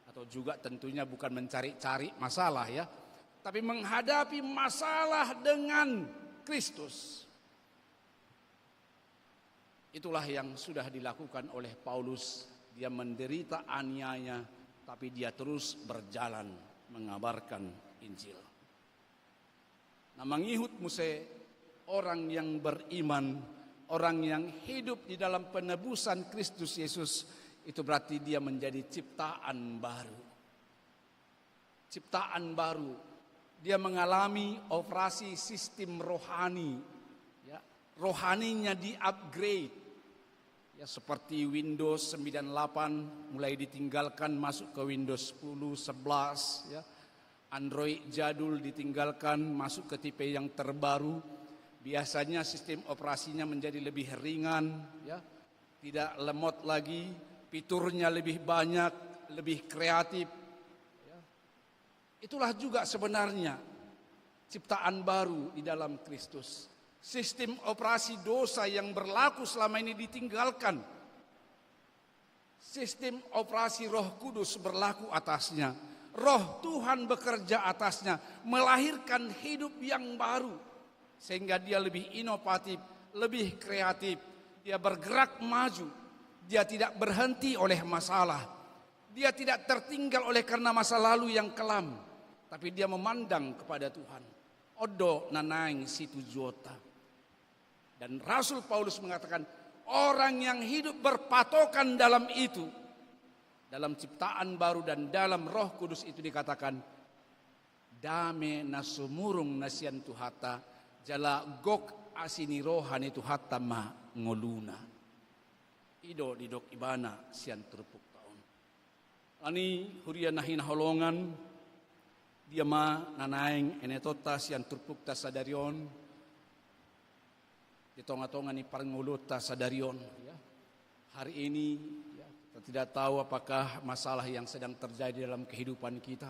atau juga tentunya bukan mencari-cari masalah, ya, tapi menghadapi masalah dengan Kristus. Itulah yang sudah dilakukan oleh Paulus. Dia menderita aniaya, tapi dia terus berjalan mengabarkan Injil. Nah, mangihut muse orang yang beriman, orang yang hidup di dalam penebusan Kristus Yesus, itu berarti dia menjadi ciptaan baru. Ciptaan baru. Dia mengalami operasi sistem rohani. Ya, rohaninya di-upgrade. Ya, seperti Windows sembilan delapan mulai ditinggalkan masuk ke Windows sepuluh, sebelas, ya. Android jadul ditinggalkan masuk ke tipe yang terbaru. Biasanya sistem operasinya menjadi lebih ringan, ya. Tidak lemot lagi, fiturnya lebih banyak, lebih kreatif. Ya. Itulah juga sebenarnya ciptaan baru di dalam Kristus. Sistem operasi dosa yang berlaku selama ini ditinggalkan. Sistem operasi Roh Kudus berlaku atasnya. Roh Tuhan bekerja atasnya, melahirkan hidup yang baru. Sehingga dia lebih inovatif, lebih kreatif. Dia bergerak maju. Dia tidak berhenti oleh masalah. Dia tidak tertinggal oleh karena masa lalu yang kelam. Tapi dia memandang kepada Tuhan. On do na naeng situjuonta. Dan Rasul Paulus mengatakan, orang yang hidup berpatokan dalam itu, dalam ciptaan baru dan dalam Roh Kudus itu dikatakan, dame na sumurung na sian Tuhanta, jala gok asi ni roha ni Tuhanta ma ngoluna. I do didok ibana sian turpukta on. Alani huria na hinaholongan, dia ma na naeng enetonta sian turpukta sadari on, di tonga-tonga ni parngoluonta sadari on, ya. Hari ini, ya, kita tidak tahu apakah masalah yang sedang terjadi dalam kehidupan kita.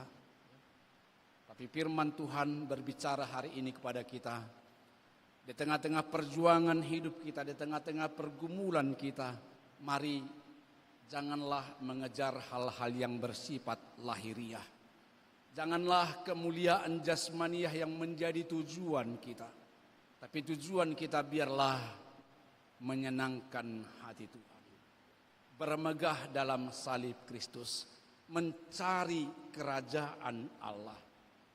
Tapi firman Tuhan berbicara hari ini kepada kita. Di tengah-tengah perjuangan hidup kita, di tengah-tengah pergumulan kita, mari Janganlah mengejar hal-hal yang bersifat lahiriah. Janganlah kemuliaan jasmaniah yang menjadi tujuan kita. Tapi tujuan kita biarlah menyenangkan hati Tuhan. Bermegah dalam salib Kristus, mencari kerajaan Allah.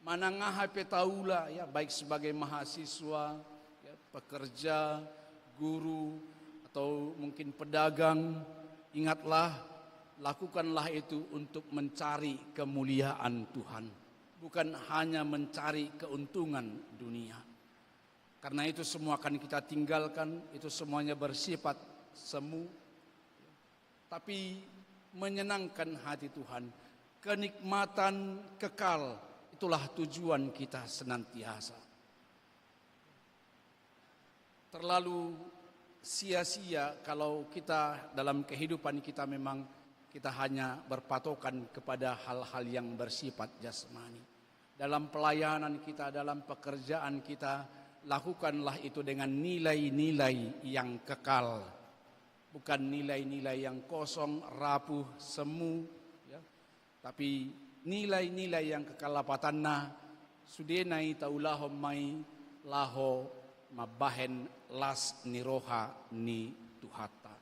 Manang aha pe taula, ya, baik sebagai mahasiswa, ya, pekerja, guru, atau mungkin pedagang, ingatlah, lakukanlah itu untuk mencari kemuliaan Tuhan, bukan hanya mencari keuntungan dunia. Karena itu semua akan kita tinggalkan, itu semuanya bersifat semu. Tapi menyenangkan hati Tuhan, kenikmatan kekal, itulah tujuan kita senantiasa. Terlalu sia-sia kalau kita dalam kehidupan kita memang kita hanya berpatokan kepada hal-hal yang bersifat jasmani. Dalam pelayanan kita, dalam pekerjaan kita, lakukanlah itu dengan nilai-nilai yang kekal. Bukan nilai-nilai yang kosong, rapuh, semu, ya. Tapi nilai-nilai yang kekal, lapatanna, sudena i taulahon ma i laho mambahen las ni roha ni Tuhanta.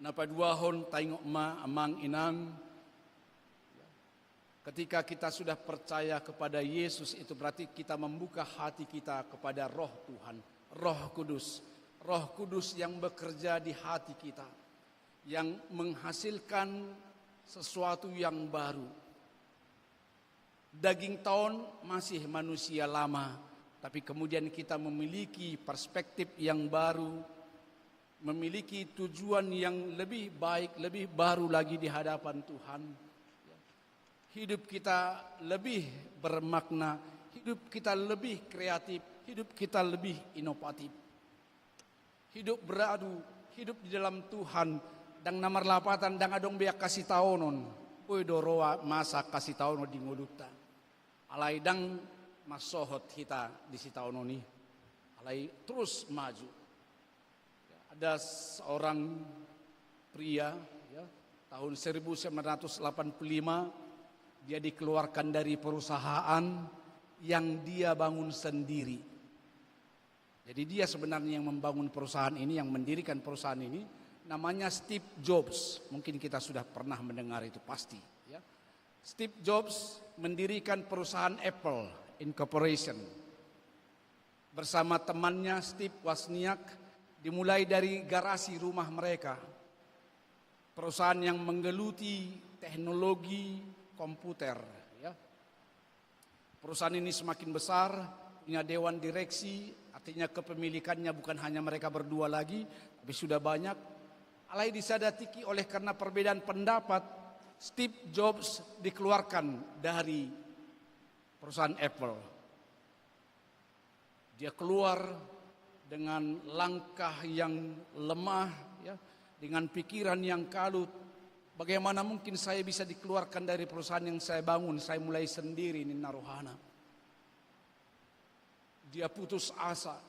Na paduahon, taingot ma amang inang, ketika kita sudah percaya kepada Yesus, itu berarti kita membuka hati kita kepada Roh Tuhan, Roh Kudus. Roh Kudus yang bekerja di hati kita, yang menghasilkan sesuatu yang baru. Dagingta on masih manusia lama, tapi kemudian kita memiliki perspektif yang baru, memiliki tujuan yang lebih baik, lebih baru lagi di hadapan Tuhan. Hidup kita lebih bermakna, hidup kita lebih kreatif, hidup kita lebih inovatif. Hidup beradu, hidup di dalam Tuhan, ndang na marlapatan, ndang adong be angka sitaonon. Boi do ro masa angka sitaonon di ngolunta. Alai ndang mansohot hita di sitaonon i. Alai terus maju. Ada seorang pria, ya, tahun seribu sembilan ratus delapan puluh lima, dia dikeluarkan dari perusahaan yang dia bangun sendiri. Jadi dia sebenarnya yang membangun perusahaan ini, yang mendirikan perusahaan ini, namanya Steve Jobs. Mungkin kita sudah pernah mendengar itu pasti, ya. Steve Jobs mendirikan perusahaan Apple Incorporation. Bersama temannya Steve Wozniak, dimulai dari garasi rumah mereka. Perusahaan yang menggeluti teknologi komputer, ya. Perusahaan ini semakin besar, punya dewan direksi, artinya kepemilikannya bukan hanya mereka berdua lagi, tapi sudah banyak. Alai di sada tingki, oleh karena perbedaan pendapat, Steve Jobs dikeluarkan dari perusahaan Apple. Dia keluar dengan langkah yang lemah, ya, dengan pikiran yang kalut. Bagaimana mungkin saya bisa dikeluarkan dari perusahaan yang saya bangun, saya mulai sendiri, ninna rohana. Dia putus asa.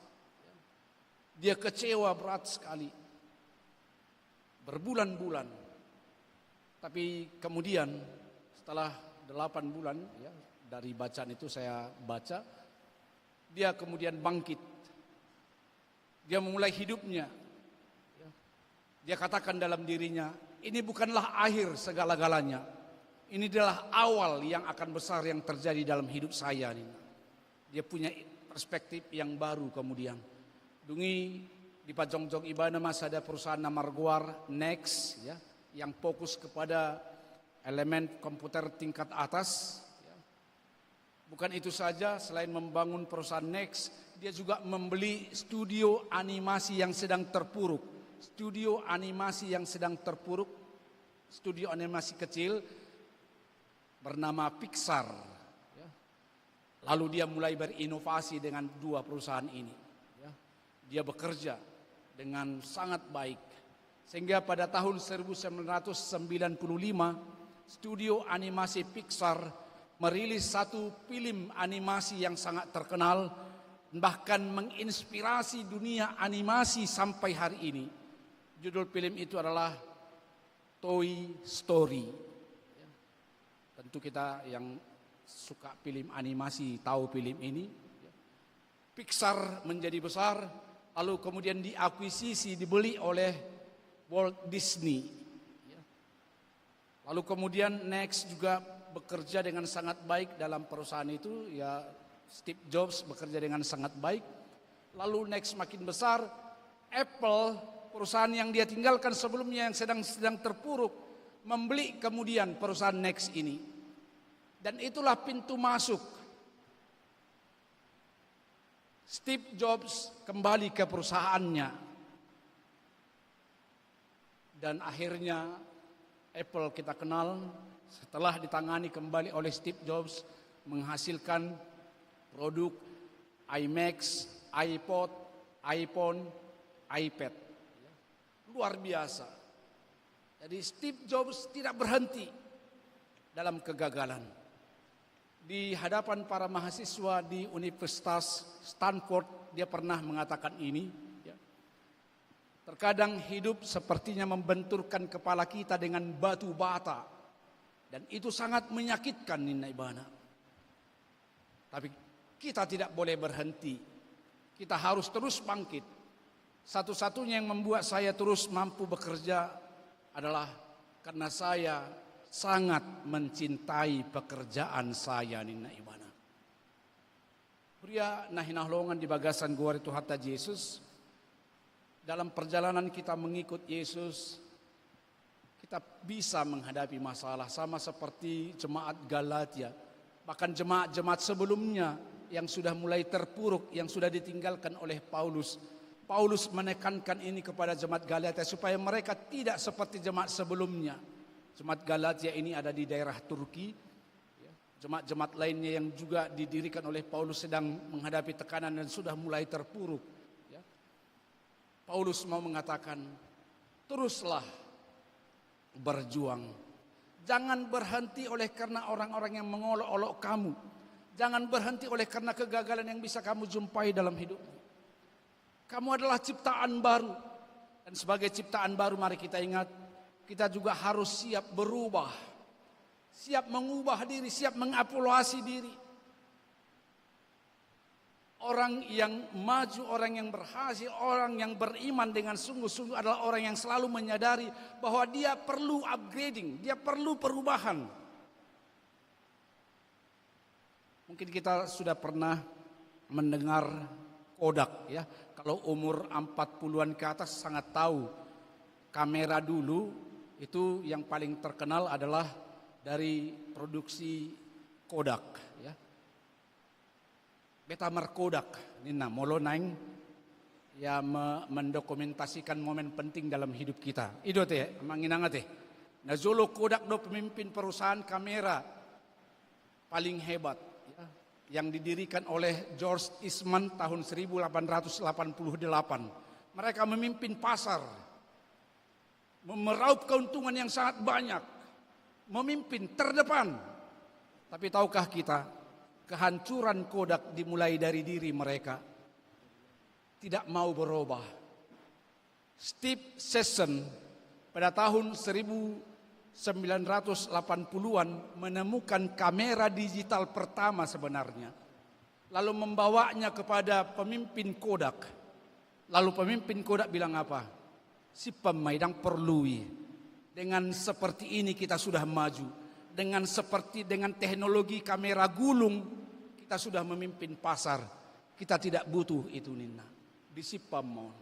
Dia kecewa berat sekali. Berbulan-bulan. Tapi kemudian, setelah delapan bulan, ya, dari bacaan itu saya baca, dia kemudian bangkit. Dia memulai hidupnya. Ya. Dia katakan dalam dirinya, "Ini bukanlah akhir segala-galanya. Ini adalah awal yang akan besar yang terjadi dalam hidup saya," ninna. Dia punya perspektif yang baru kemudian. Dung i dipajongjong ibana ma sada perusahaan na margoar Next, ya, yang fokus kepada elemen komputer tingkat atas, ya. Bukan itu saja, selain membangun perusahaan Next, dia juga membeli studio animasi yang sedang terpuruk. Studio animasi yang sedang terpuruk, studio animasi kecil bernama Pixar. Ya. Lalu dia mulai berinovasi dengan dua perusahaan ini. Ya. Dia bekerja dengan sangat baik. Sehingga pada tahun seribu sembilan ratus sembilan puluh lima, studio animasi Pixar merilis satu film animasi yang sangat terkenal, bahkan menginspirasi dunia animasi sampai hari ini. Judul film itu adalah Toy Story. Ya. Tentu kita yang suka film animasi tahu film ini. Ya. Pixar menjadi besar, lalu kemudian diakuisisi, dibeli oleh Walt Disney. Ya. Lalu kemudian Next juga bekerja dengan sangat baik dalam perusahaan itu, ya, Steve Jobs bekerja dengan sangat baik. Lalu Next makin besar, Apple, perusahaan yang dia tinggalkan sebelumnya yang sedang sedang terpuruk, membeli kemudian perusahaan Next ini. Dan itulah pintu masuk Steve Jobs kembali ke perusahaannya. Dan akhirnya Apple kita kenal setelah ditangani kembali oleh Steve Jobs menghasilkan produk iMac, iPod, iPhone, iPad. Luar biasa. Jadi Steve Jobs tidak berhenti dalam kegagalan. Di hadapan para mahasiswa di Universitas Stanford, dia pernah mengatakan ini, ya. Terkadang hidup sepertinya membenturkan kepala kita dengan batu bata. Dan itu sangat menyakitkan, ninna ibana. Tapi kita tidak boleh berhenti. Kita harus terus bangkit. Satu-satunya yang membuat saya terus mampu bekerja adalah karena saya sangat mencintai pekerjaan saya, ninna ibana. Huria na hinaholongan di bagasan goar ni Tuhanta Jesus, dalam perjalanan kita mengikut Yesus, kita bisa menghadapi masalah sama seperti jemaat Galatia. Bahkan jemaat-jemaat sebelumnya yang sudah mulai terpuruk, yang sudah ditinggalkan oleh Paulus. Paulus menekankan ini kepada jemaat Galatia supaya mereka tidak seperti jemaat sebelumnya. Jemaat Galatia ini ada di daerah Turki. Ya. Jemaat-jemaat lainnya yang juga didirikan oleh Paulus sedang menghadapi tekanan dan sudah mulai terpuruk. Ya. Paulus mau mengatakan, teruslah berjuang. Jangan berhenti oleh karena orang-orang yang mengolok-olok kamu. Jangan berhenti oleh karena kegagalan yang bisa kamu jumpai dalam hidupmu. Kamu adalah ciptaan baru. Dan sebagai ciptaan baru, mari kita ingat, kita juga harus siap berubah. Siap mengubah diri, siap mengevaluasi diri. Orang yang maju, orang yang berhasil, orang yang beriman dengan sungguh-sungguh adalah orang yang selalu menyadari bahwa dia perlu upgrading, dia perlu perubahan. Mungkin kita sudah pernah mendengar Kodak, ya. Kalau umur empat puluhan ke atas sangat tahu kamera dulu itu yang paling terkenal adalah dari produksi Kodak, ya. Beta markodak, ninna, molo naeng, ya, me-, mendokumentasikan momen penting dalam hidup kita. I do ate, amang inang ate. Najolo Kodak do pemimpin perusahaan kamera paling hebat, ya, yang didirikan oleh George Eastman tahun seribu delapan ratus delapan puluh delapan. Mereka memimpin pasar, me-, meraup keuntungan yang sangat banyak, memimpin terdepan. Tapi tahukah kita, kehancuran Kodak dimulai dari diri mereka. Tidak mau berubah. Steve Session pada tahun seribu sembilan ratus delapan puluhan menemukan kamera digital pertama sebenarnya, lalu membawanya kepada pemimpin Kodak. Lalu pemimpin Kodak bilang apa? Simpang ma i, ndang porlu i. Dengan seperti ini kita sudah maju. Dengan seperti, dengan teknologi kamera gulung, kita sudah memimpin pasar. Kita tidak butuh itu, ninna. Disimpang ma on.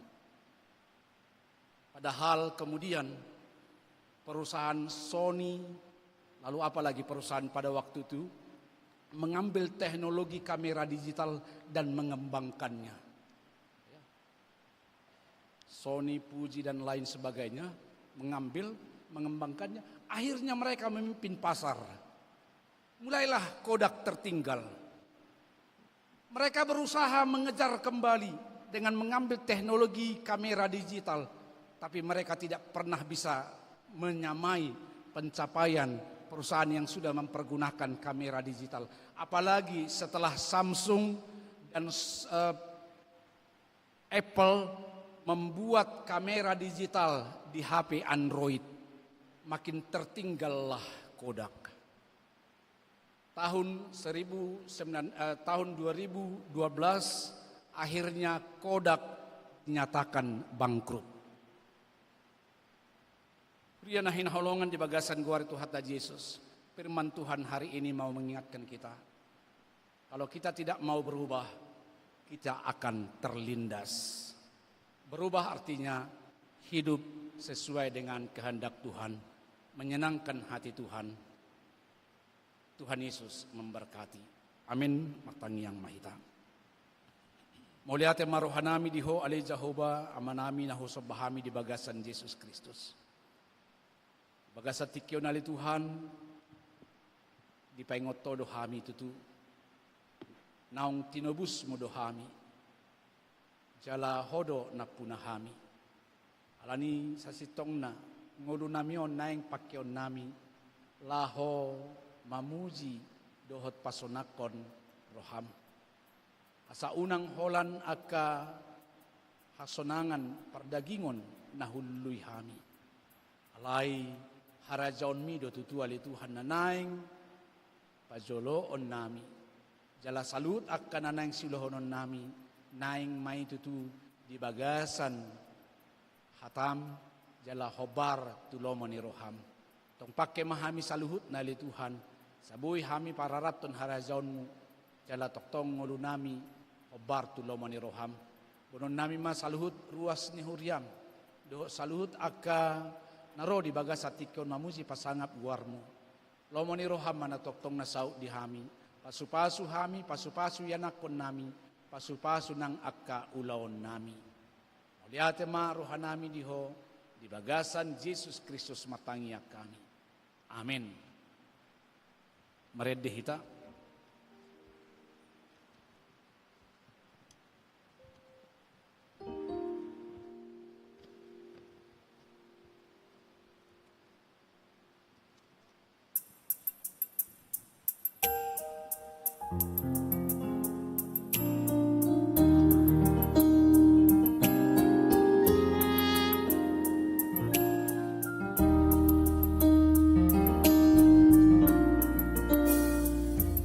Padahal kemudian perusahaan Sony, lalu apalagi perusahaan pada waktu itu, mengambil teknologi kamera digital dan mengembangkannya. Sony, Fuji, dan lain sebagainya mengambil, mengembangkannya. Akhirnya mereka memimpin pasar. Mulailah Kodak tertinggal. Mereka berusaha mengejar kembali dengan mengambil teknologi kamera digital, tapi mereka tidak pernah bisa menyamai pencapaian perusahaan yang sudah mempergunakan kamera digital. Apalagi setelah Samsung dan, eh, Apple membuat kamera digital di H P Android. makin tertinggallah Kodak. Tahun seribu sembilan, eh, tahun dua ribu dua belas, akhirnya Kodak dinyatakan bangkrut. Huria na hinaholongan di bagasan goar ni Tuhanta Jesus, firman Tuhan hari ini mau mengingatkan kita, kalau kita tidak mau berubah, kita akan terlindas. Berubah artinya hidup sesuai dengan kehendak Tuhan, menyenangkan hati Tuhan. Tuhan Yesus memberkati. Amin. Martangiang ma hita. Mauliate ma rohanami di Ho, ale Jahowa, Amanami na husomba hami di bagasan Jesus Kristus. Bagasan tingki on, ale Tuhan, dipaingot Ho do hami tutu. Naung tinobusmu do hami. Jala Ho do nampuna hami. Alani sasintongna, ngolunami on naeng pangkeonnami laho mamuji dohot pasonangkon roham. Asa unang holan angka hasonangan pardagingon na hulului hami. Alai harajaonmi do tutu, ale Tuhan, na naeng pajoloonnami. Jala saluhut angka na naeng siulahononnami, naeng ma i tutu di bagasan hatam, jala hombar tu lomo ni roham. Tong pangke ma hami saluhutna, ale Tuhan, asa boi hami pararathon harajaonmu, jala tongtong ngolunami hombar tu lomo ni roham. Boanonnami ma saluhut ruas ni huriam, dohot saluhut angka na ro di bagasan tingki on mamuji pasangap goarmu. Lomo ni roham ma na tongtong na saut di hami. Pasupasu hami, pasupasu ianakkonnami, pasupasu nang angka ulaonnami. Mauliate ma rohanami di Ho, di bagasan Jesus Kristus martangiang hami. Amin. Marende hita.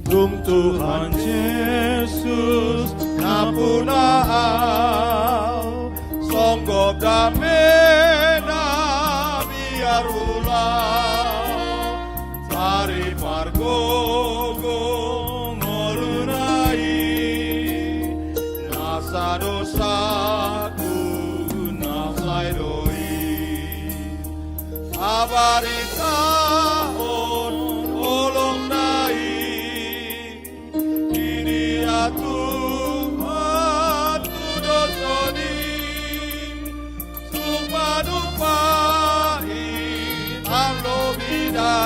Dung Tuhan Jesus nampuna au, songgop dame na biar ulang, sari pargogo ngoluna i, nasa dosaku na sai do i. Habaritahon holongna i, di dia Tuhan tu dosan i, tung manumpak i, tang lobi da.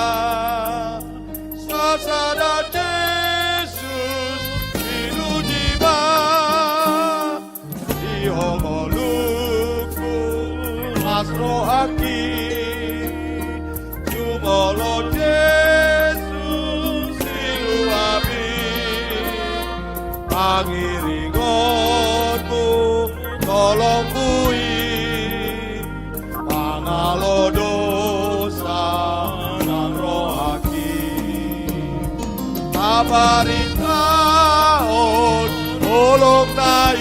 Sasada Jesus pinuji ma, di Ho ngolungku las rohangki. Jumolo Jesus siluami, pangiringonmu tolong boi, pangalo dosa nang rohangki. Habaritahon holongna i,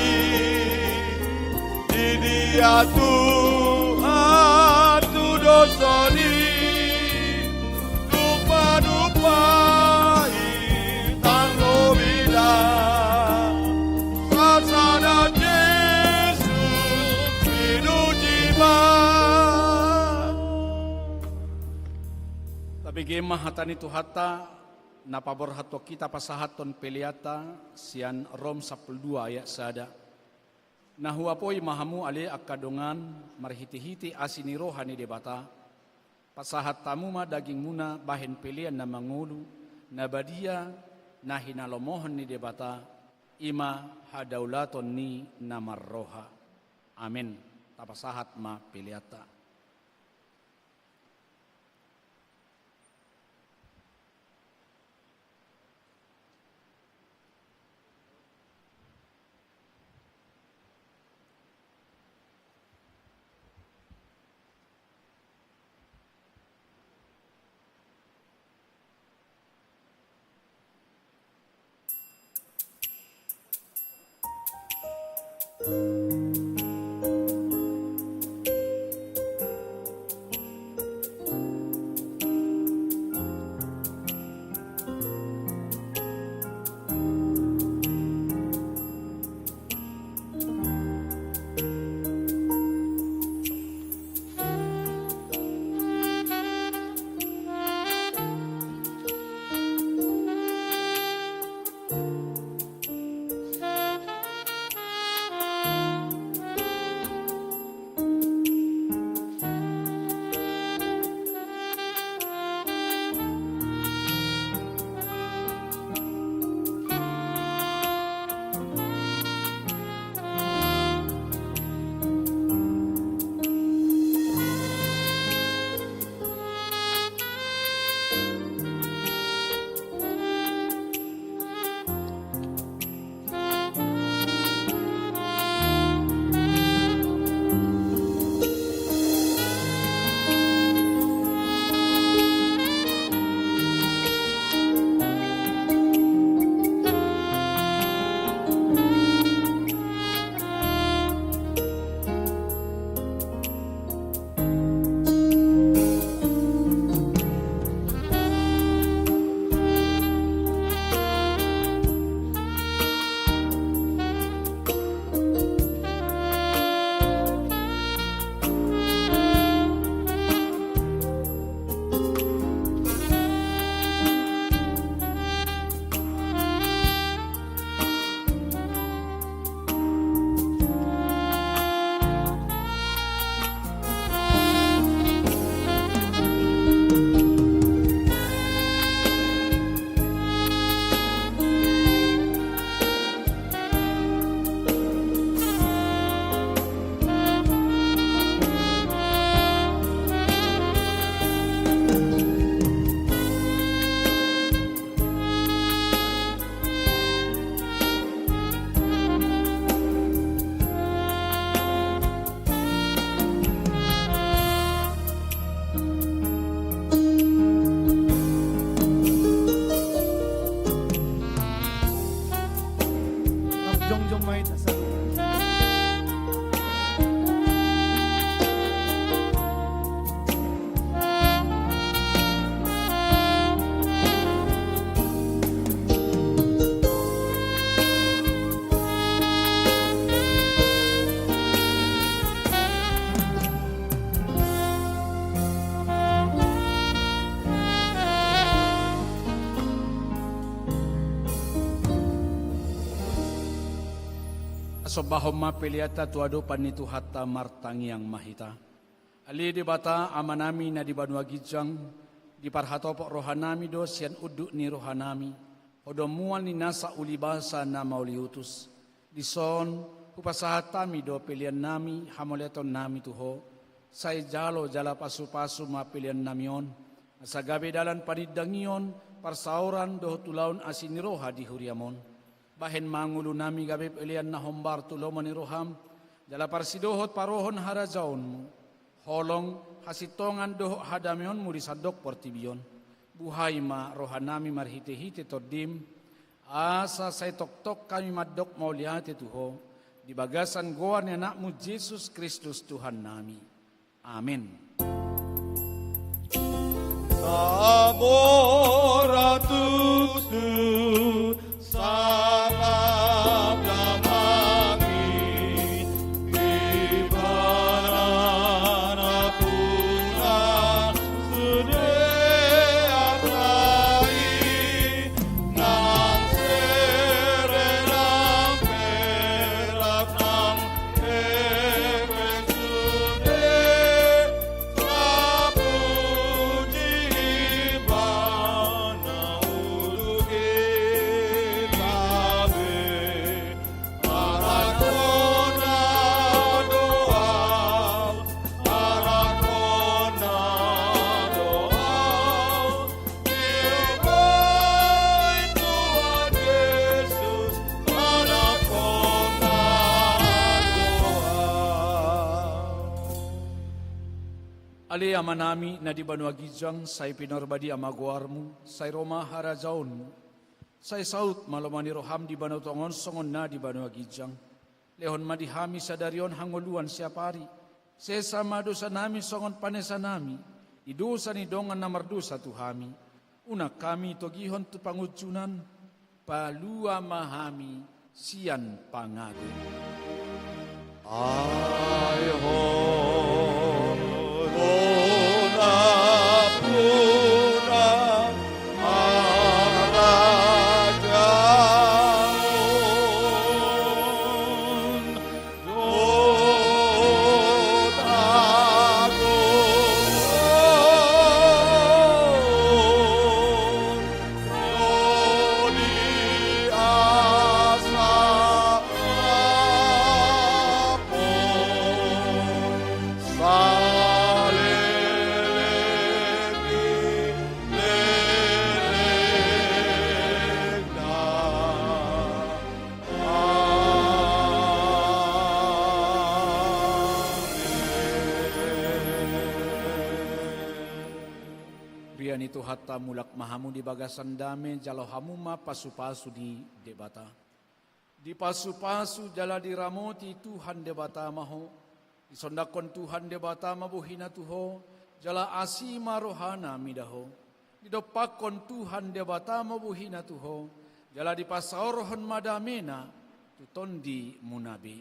di dia Tuhan tu dosan i, tung manumpak i, tang lobi da. Sasada Jesus pinuji ma. Tabege ma hata ni Tuhanta, na paborhathon hita pasahathon peleanta sian Rom sampulu dua ayat sada. Na huapoi ma hamu ale angka dongan, marhitehite asi ni roha ni Debata, pasahat hamu ma dagingmuna bahen pelean na mangolu, na badia, na hinalomohon ni Debata, i ma hadaulaton ni na marroha. Amen. Tapasahat ma peleanta. Jongjong ma hita saluhutna. Sombahon ma peleanta tu adopan ni Tuhanta, martangiang ma hita. Ale Debata, Amanami na di banua ginjang, diparhatopot rohanami do sian unduk ni rohanami, Ho do mual ni nasa ulibasa na mauliutus. Dison, hupasahat hami do peleannami, hamauliatennami tu Ho, sai jalo jala pasupasu ma peleannami on, asa gabe dalan panindangion, parsaoran dohot ulaon asi ni roha di huriam on. Bahen ma ngolunami gabe pelean na hombar tu lomo ni roham, jala parsidohot parohon harajaonmu, holong, hasintongan dohot hadameonmu di sandok portibi on. Buhai ma rohanami marhitehite Tondim, asa sai tongtong hami mandok mauliate tu Ho, di bagasan goar ni Anakmu Jesus Kristus Tuhannami. Amen. Amora tutu, salam damai di bagasan na puna sude atai. Nang sere nang perak nang hepeng sude tapuji Ibana uduki labe. Ale Amanami na di banua ginjang, sai pinarbadia ma goarmu, sai ro ma harajaonmu, sai saut ma lomo ni roham di banua tonga on songon na di banua ginjang. Lehon ma di hami sadari on hangoluan siapari. Sesa ma dosanami songon panesanami di dosa ni dongan na mardosa tu hami. Unang hami togihon tu pangunjunan, palua ma hami sian pangago. Ai ho, hona puna harajaon. Huria ni Tuhanta, mulak ma hamu di bagasan dame, jalo hamu ma pasupasu ni Debata. Dipasupasu jala diramoti Tuhan Debata ma ho. Disondangkon Tuhan Debata ma bohina tu ho, jala asi ma rohana mida ho. Didompakkon Tuhan Debata ma bohina tu ho, jala dipasaorhon ma damena tu tondimuna be.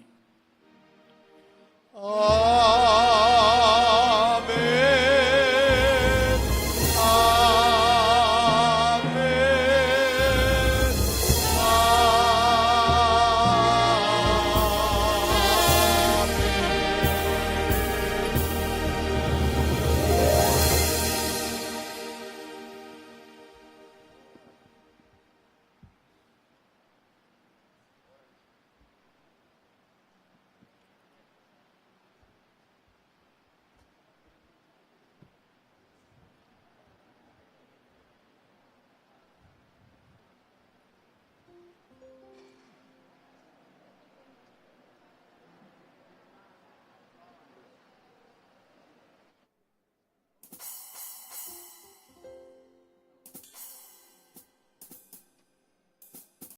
Amen.